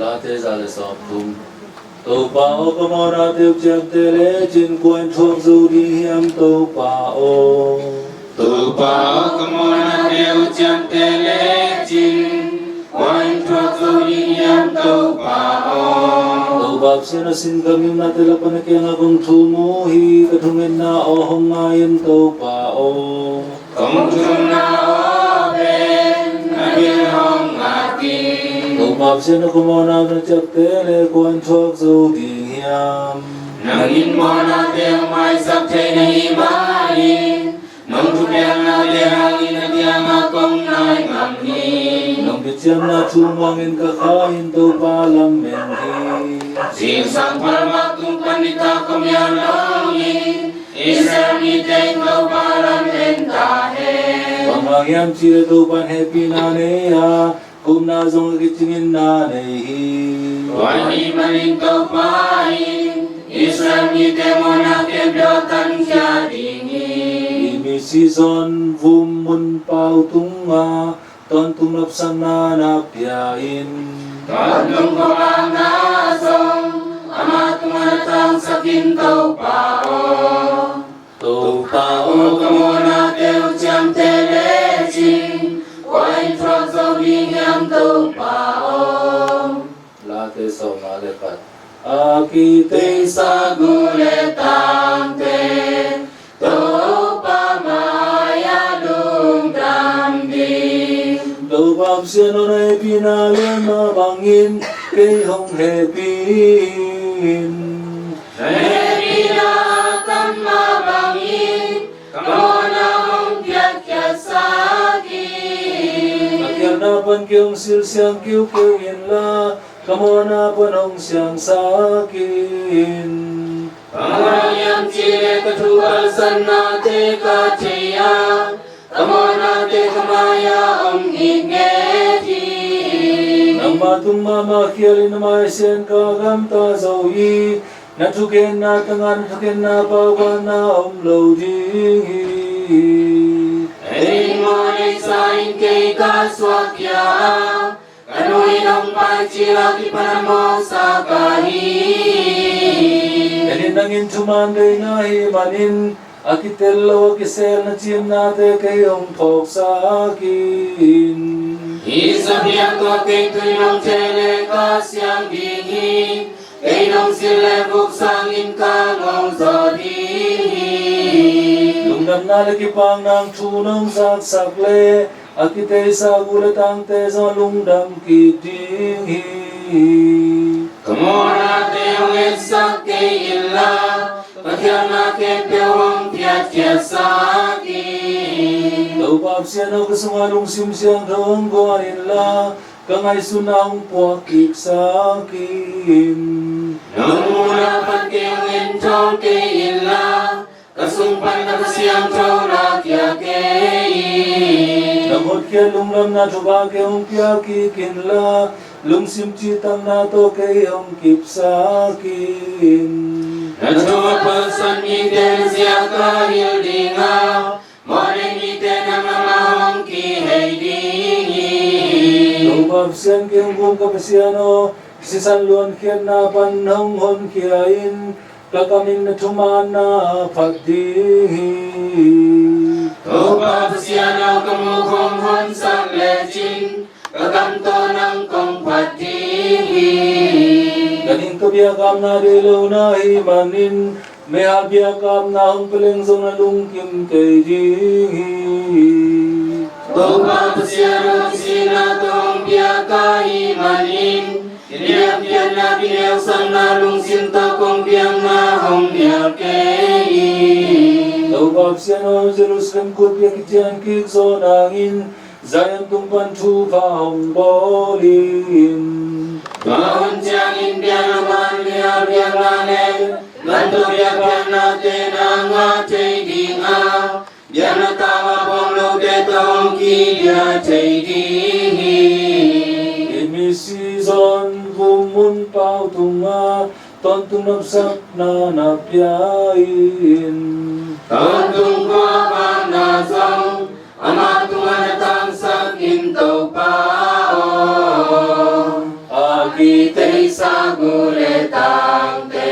Late za le sawm thum. Topa aw, ka mawhnate uh ciamteh lecin kua in thuak zo ding hiam, Topa aw? Topa aw, ka mawhnate uh ciamteh lecin kua in thuak zo ding hiam? hiam Topa aw. Topa Pasian aw, sin ka gimnate lak pan na kiangah kong thum uh hi. Ka thungetna aw hong ngai in Topa aw. Kong thumna aw pen na kiang hong ngat in. Topa Pasian aw, ka mawhna na ciapteh leh kua in thuak zo ding hiam? Nang in mawhnate hong maisak thei na hih manin nong thupiaknate hangin na kiangah kong nai ngam hi. Nong kiciamna thu mangin ka kha in Topa lamen hi. Zingsang phalmak tung pan nitak khuamial nong in Israel mite in Topa lamen ta hen. Bang hang hiam cih leh Topa in hehpihna nei a, gupna zong a kicingin na nei hi. Tua ahih manin Topa in Israel mite mawhna khempeuh a tankhia ding hi. I misi John vum mun pau tungah tawntung nopsakna na pia in. Tawntung khuavakna zong ama tungah na tangsak in Topa aw. Topa aw, ka mawhnate hong ciamteh lecin kua in thuak zo ding hiam Topa aw. Late sawmnga le khat. A kiteisa gu le tangte Topa mai-ah lungdam ding. Topa Pasian aw, na hehpihna lian mah bangin kei hong hehpih in. Na hehpihna a tam mah bangin ka mawhna hong piakkhiatsak in. Ka khialhna pan kei hong silsiang kiukiu inla, ka mawhna pan hong siangsak in. Bang hang hiam cih leh ka thu palsatnate ka thei a, ka mawhnate ka mai-ah om ngitnget hi. Nangmah tung mahmah khialin na mai-ah Sian ka gamta zo hi. Na thukhenna tangah na thukhenna paubanna om lo ding hi. Ei mawh neihsa in kei ka suakkhia a, ka nu in hong pai cil a kipan a mawhsa ka hi. Ken in nang in thuman deihna hih manin a kitel lo a kisel na cimnate kei hong phawksak in. Hih zabiak tawh kei tui nong theh leh ka siang ding hi. Kei nong silh leh vuk sangin ka ngongzaw ding hi. Lungdamna le kipakna thu nong zaksak leh a kiteisa gu le tangte zong lungdam kik ding hi. Ka mawhnate hong etsak kei inla, ka khialhna khempeuh hong piakkhiatsak in. Topa Pasian aw, ka sungah lungsim siangtho hong guan inla, ka ngaihsutna hong puak kiksak in. Nong muhna pan kei hong enthawl kei inla, ka sung pan na Kha Siangtho lakhia kei in. Nong hotkhiat lungdamna thupha kei hong pia kik inla, lungsim cihtakna tawh kei hong kipsak in. Na thu a palsat mite na ziak a hilh ding a, mawhnei mite na mahmah hong kihei ding hi. Topa Pasian kei hong gum ka Pasian aw, sisan luankhiatna pan hong honkhia in, ka kam in na thumanna phat ding hi. Topa Pasian aw, ka muk hong honsak lecin ka kam tawh nang kong phat ding hi. Ka ning ka biakamna deih lo na hih manin, meihal biakamna hong pia leng zong na lungkim kei ding hi. Topa Pasian aw, sihna tawh hong piak ka hih manin, kiniamkhiatna, kineusakna lungsim tawh kong piakna hong nial kei in. Topa Pasian aw, Jerusalem gulpi a kician kik zawh nangin, Zion tung pan thupha hong bawl in. Tua hun ciangin biakna man, meihal biakna le gantawh biakpiaknate na ngah thei ding a, biakna tau a bawng lote tawh hong kibia thei ding hi. I misi John vum mun pau tungah tawntung nopsakna na pia in. Tawntung khuavakna zong ama tungah na tangsak in Topa aw. A kiteisa gu le tangte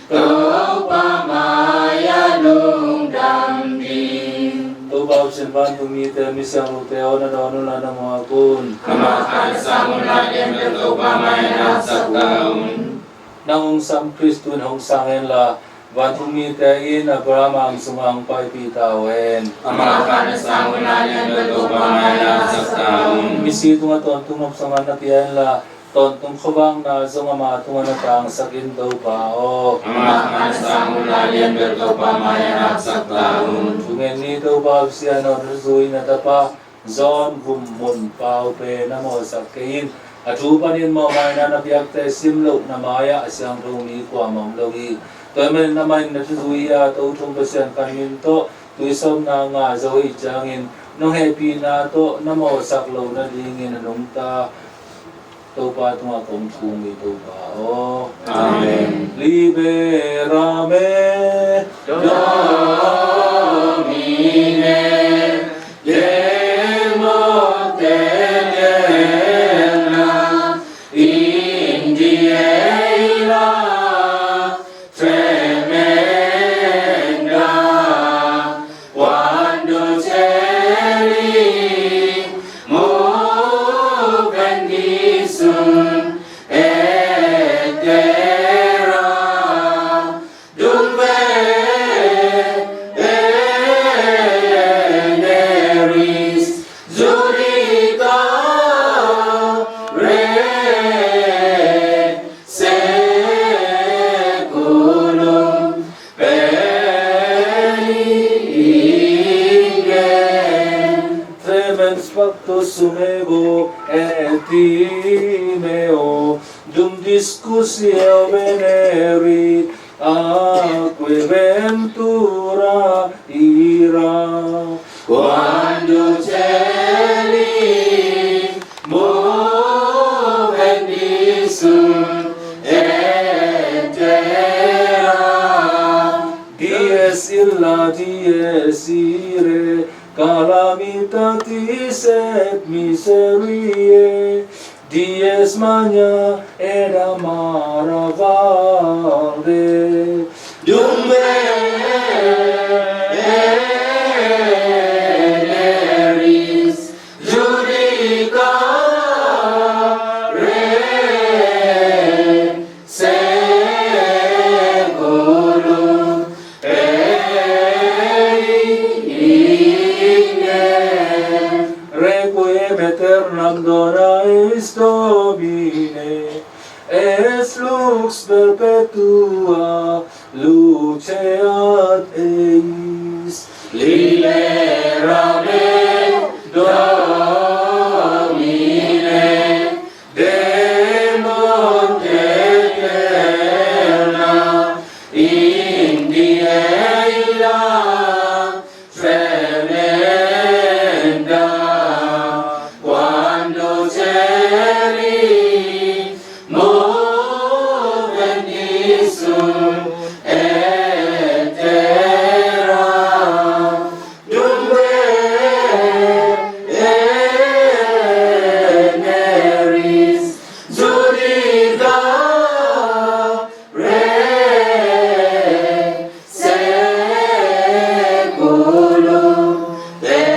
Topa mai-ah lungdam ding. Topa Vantung mite, mi siangthote aw, na dawn unla, na muak un. Amah kha na sang unla, lianbel Topa mai-ah na haksa ta un. Nang hong sam Khristu in hong sang henla, vantung mite in Abraham ang sungah hong paipih ta uh hen. Amah kha na sang unla, lianbel Topa mai-ah na haksa ta un. Misi tungah tawntung nopsa man na pia henla, tawntung khuavakna zong ama tungah na tangsak in, Topa aw. Amah kha na sang unla, lianbel Topa mai-ah na haksa ta un. Thungen ni, Topa Pasian aw, na zui na tapa John Vum Mun Pau pen na mawhsak kei in. A thu panin mawhmaina na piakte simloh na mai-ah a siangtho mi kuamah om lo hi. Tua ahih manin amah in na thuzui a, Tothong Pasian khan min tawh tuisawpna ngah zo ahih ciangin, nong hehpihna tawh na mawhsak loh nadingin a nungta Topa tungah kong thum hi, Topa aw. Amen. Libera me Domine, demon tenena, in die eila tremenda, quando celi mu bendisun et terra, dunque veneris judicare seculum perire. Tremens factus sum ego et timeo, dum discussio venerit, atque ventura ira, quando celi mu bendisun et terra, dies illa, dies ire, calamitatis et miseriae, dies magna et amara valde, dum veneris judicare seculum perire. Requiem aeternam dona eis, Domine, et lux perpetua luceat eis. Libera me Domine, demon tenena, in die eila tremenda, quando celi mu bendisun et terra, dum veneris judicare seculum perire.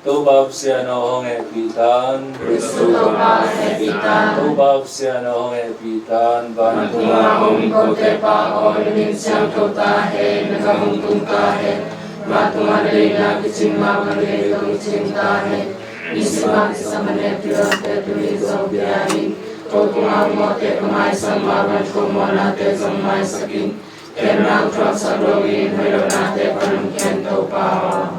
Topa Pasian aw, hong hehpih ta in. Khristu Topa hong hehpih ta in. Topa Pasian aw, hong hehpih ta in. Vantung a om kote Pa aw, na min siangtho ta hen, na gam hong tung ta hen. Vantung a na deihna kicing mah bangin kei zong kicing ta hen. Nisim a kisam a nek kidonte tuni zong pia in. Ko tungah mawhte ka maisak mah bang ko mawhnate zong maisak in. Ken nang thuaksak lo in, hoih lohnate pan hong kem, Topa aw.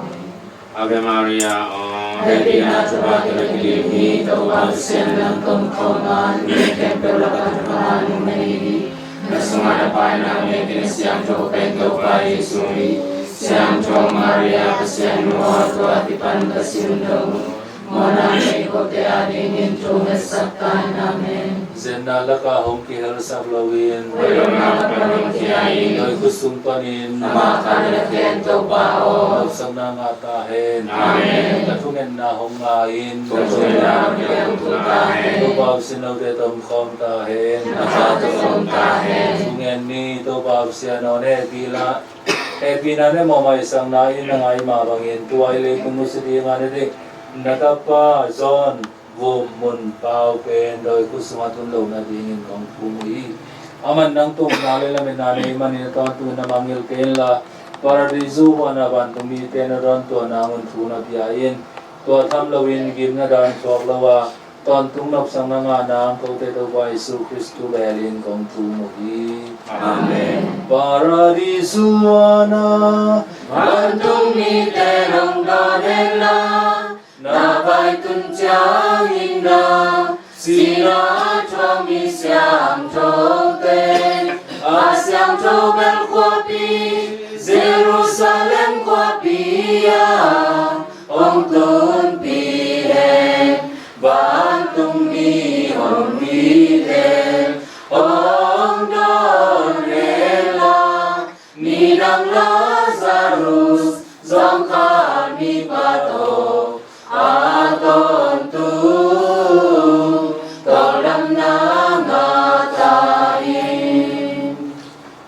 Ave Maria aw. Hehpihna thupha tawh na kidim hi, Topa Pasian nang tawh om khawm a, numei khempeuh lakah thupha ngah na hi hi. Na sungah na Pa in a hoih na siangtho pen Topa Jesu hi. Siangtho Maria, Pasian nu aw, tua kipan ka sin dong uh, mawhna nei kote adingin thu hong ngetsak ta in. Amen. Zen Na lakah hong kihelsak loin, khualawmna pan hong khia in, dawi khut sung panin amah khat na na khen, Topa aw, nopsakna ngah ta hen. Amen. Ka thungetna hong ngai in, ka thungetna hong ngai in, Topa aw, sin lote tawh om khawm ta hen. Na kha tawh om ta hen. Thungen ni. Topa aw, sia nawn e, pila, e pina ne mawh maisakna in na ngai mah bangin tua i leitung nusia ding a na ding na tapa John Vum Mun Pau pen dawi khut sungah tun lohna dingin kong thum uh hi. Aman nang tungah le lametna nei manin a tawntungin na mangngilh kei inla, Paradisu huan a vantung mite na dawntuah nang un thu na pia in. Tua tham loin gimna dan thuak lo a, tawntung nopsakna ngah nang kote Topa Jesu Khristu belin kong thum uh hi. Amen. Paradisu huan a vantung mite nong dawn henla, na vai tun ciangin na sihna a thuak mi siangthote, a siangtho bel khuapi Jerusalem khuapi ah hong tunpih hen. Vantung mi hong mite hong dawn henla, midang Lazarus zong khat mipa tawh a tawntung tawldamna ngah ta hi.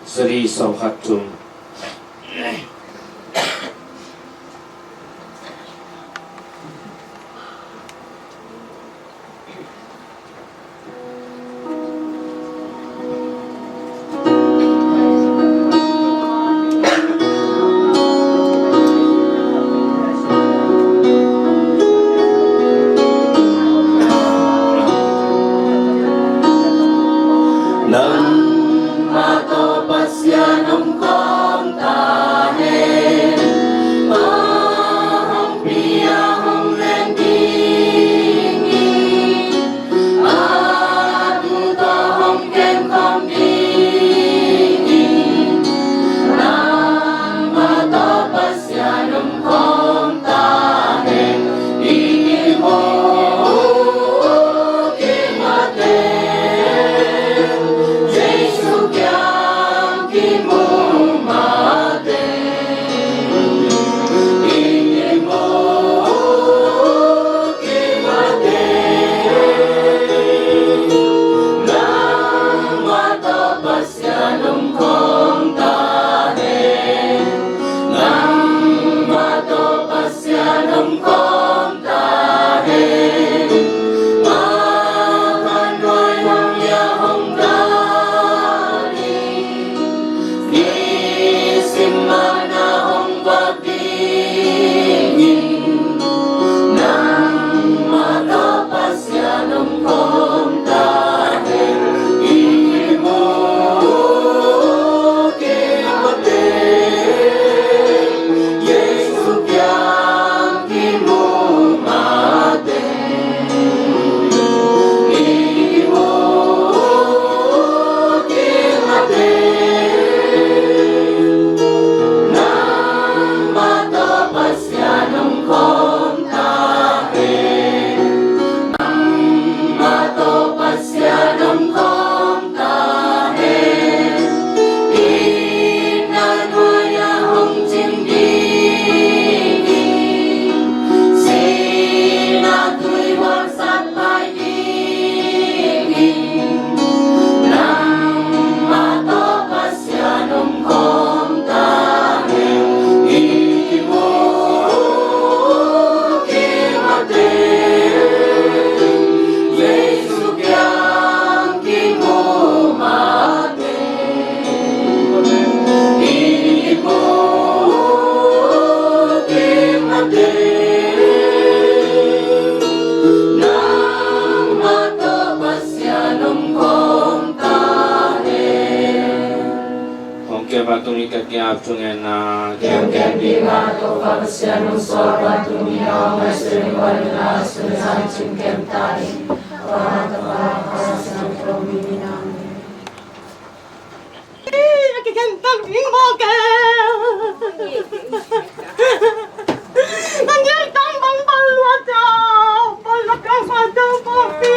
Sari sawm khat thum. Nangmah tawh Pasian om khawm ta hen. Pa hong pia hong len ding hi. Atu tawh hong kem khawm ding hi. Nangmah tawh Pasian om khawm ta hen. I kimu kimah teng, Jesu kiang kimu mah teng. I kimu kimah teng, nangmah tawh Pasian om khawm ta hen. Nangmah tawh Pasian om khawm ta hen. Mah khat nuai hong liah hong dal hi. Nisim mah na hong vak ding hi. Nangmah tawh Pasian om khawm ta hen. I kimu kimah teng, Jesu kiang kimu mah teng. I kimu kimah teng, nangmah tawh Pasian om khawm ta hen. Nangmah tawh Pasian om khawm ta hen. Itna nuai-ah hong cing ding hi. Sihna tui huamsak pai ding hi. Nangmah tawh Pasian om khawm ta hen. I kimu kimah teng, Jesu kiang kimu mah teng. I kimu kimah teng, nangmah tawh Pasian om khawm ta hen. Hong kem a tung i ka kiap thungetna. Kem kem ding a Topa Pasian hong suak a tung i a hong ngaihsut i kuan i la sun zan cing kem ta in. Topa Topa Pasian hong kem ta in. A kikhen tak ding mawk e. Nang lel tang bang bal lua ta, bal lua tang bal tang bal pi.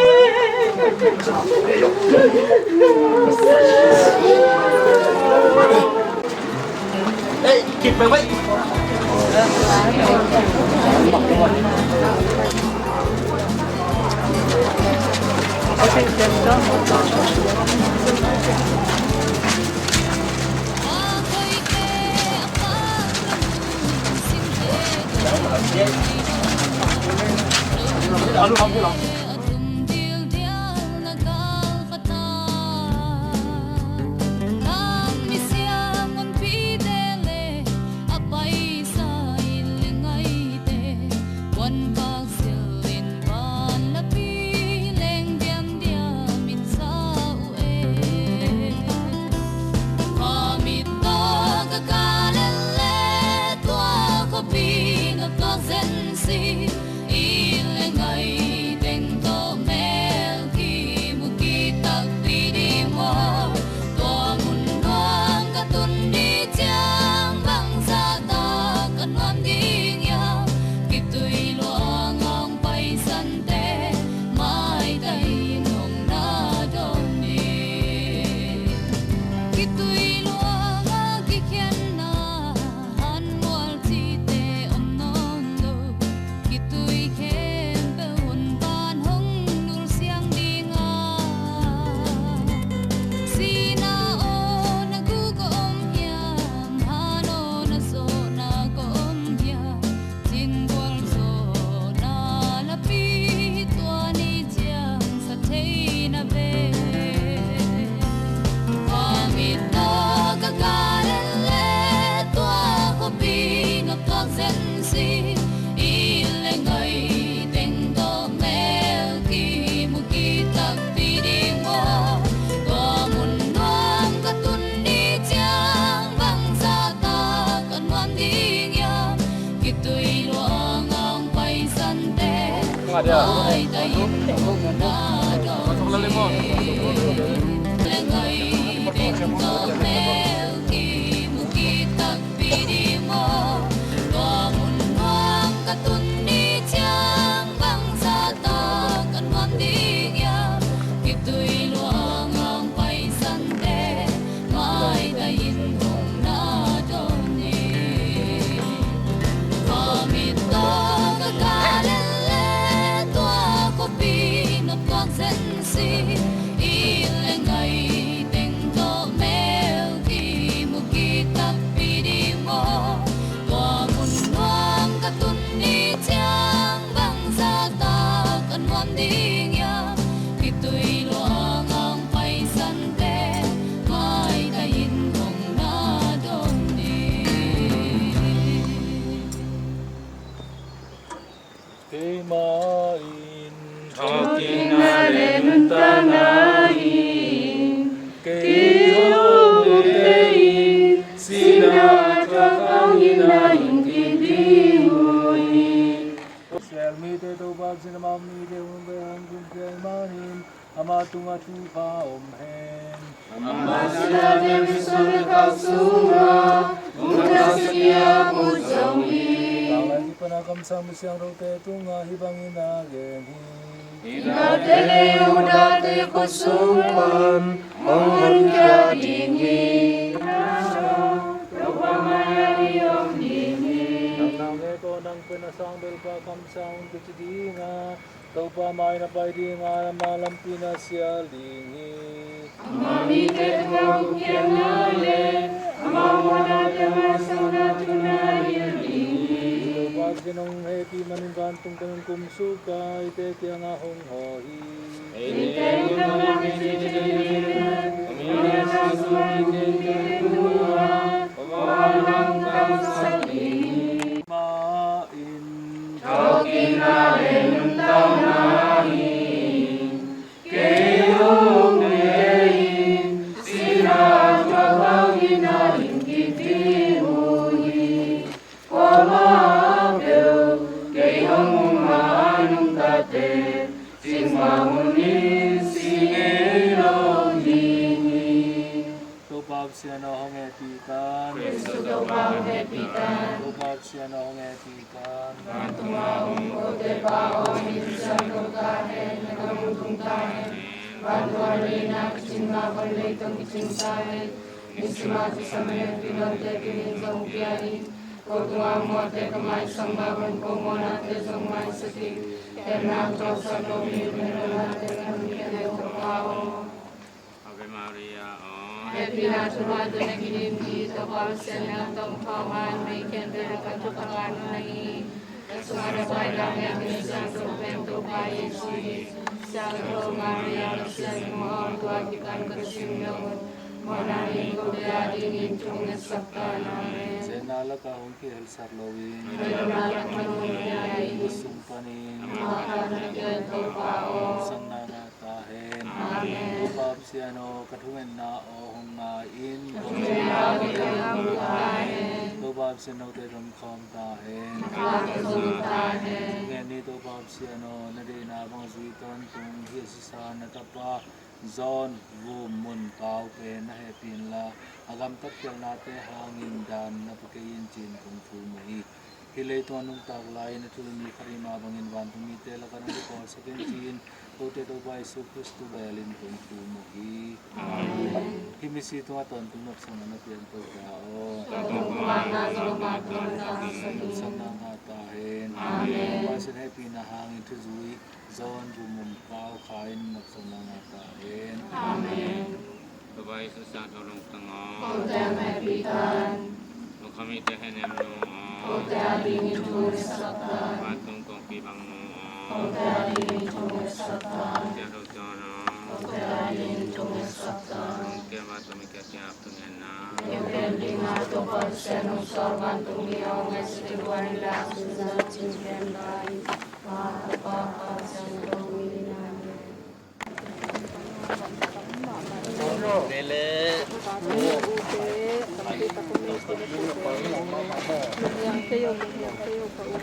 Keimah in thawhkikna le nuntakna hi. Kei hong ut kei in, sihna thuak hangin na hing kik ding uh hi. Israel mite Topa Pasian, amah mite hong pe hong kum kei manin, amah tungah thupha om hen. Amah sihna teng le suan le khau sungah hong khansak hi a, put zong hi. Tanglai kipana kamsang misiangthote tungah hih bangin a gen hi. Hih nate le Judah-te khut sung pan hong honkhia ding hi. Nang nang le ko nang pen a sang belpa kamsang hong kici ding a, Topa mai na pai ding a, amah lampi na sial ding hi. Amah mite tungah gupkhiatna le amah muanna tungah sawlna thu na hilh ding hi. Topa Pasian hong hehpih manin vantung panin kum suk a eite kiangah hong hawh hi. Eite tungah na mite tungah na sawlna thu na hilh ding hi. Amah in thawhkikna le nuntakna hi. Kei hong ut kei in, sihna thuak hangin na hing kik ding uh hi. Kuamah peuh kei hong um a nungtate, cikmah hunin si ngei lo ding hi. Topa Pasian aw, hong hehpih tan. Khrih Topa hong hehpih tan. Topa Pasian aw, hong hehpih tan. Vantung a om kote Pa aw, na min siangtho ta hen, na gam hong tung ta hen. Vantung a na kicing mah bang leitung kicing ta hen. Nisim a kisam a hehpih lote tuni in zong pia in. Ko tungah mawhte ka maisak mah bang ko mawhnate zong maisak in. Hehpihna tawlsak lomi, na nuntakna teng ah hong pia in, Topa aw. Ave Maria aw. Hehpihna thurualte na kidim hi. Topa Pasian in nang tawh thawngin mei khempeuh lakah thupha ngah na hi. Na sungah na pawi ding Mary Siangtho pen Topa Jesu hi. Siangtho Maria, Pasian in hong awng tua kipan ka sim lo un. Mawhna in kote a dingin thungetsak ta in. Amen. Zeina lakah hong kihelsak loin, zeina lakah hong kihelsak in. Sung panin, ama khat na kiang Topa aw, hong sanna ngah ta hen. Amen. Topa Pasian aw, ka thungetna aw hong ngai in. Ka thungetna aw hong ngai in. Topa Pasian note zomkhawm ta hen. Ka thungetna aw hong ngai in. Thungen ni Topa Pasian aw, na deihna bang zui tawntung hih a sisa na tapa John Vum Mun Pau pen na hehpih inla, a gamtat khialhnate hangin dan na pia kei in ci-in kong thum uh hi. Hih leitung a nuntak lai-in a thulu mi khat i hih mah bangin vantung mite lakah nang kipawlsak in ci-in kote Topa Jesu Khristu bel in kong thum uh hi. Amen. Hih misi tungah tawntung nopsakna na pia in Topa aw. Nopsakna ngah ta hen. Amen. Pasian hehpihna hangin thuzui John Vum Mun Pau kha in nopsakna ngah ta hen. Amen. Topa Jesu Siangtho lungtang aw, kote hong hehpih ta in. Lungkham mite hehnem nung aw, kote a dingin thungetsak ta in. Vantung kongpi bang nung aw, kote a dingin thungetsak ta in. Siangtho John aw, kote a dingin thungetsak ta in. Hong kiam a tawh mi kiang kiap thungetna, kiapten ding a Topa Pasian hong sawl vantung mi hong ngaihsut i buan i lak suzan cin pen ta in.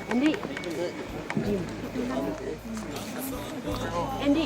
Andy. Andy.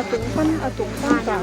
A tung pan, a tung pan ka.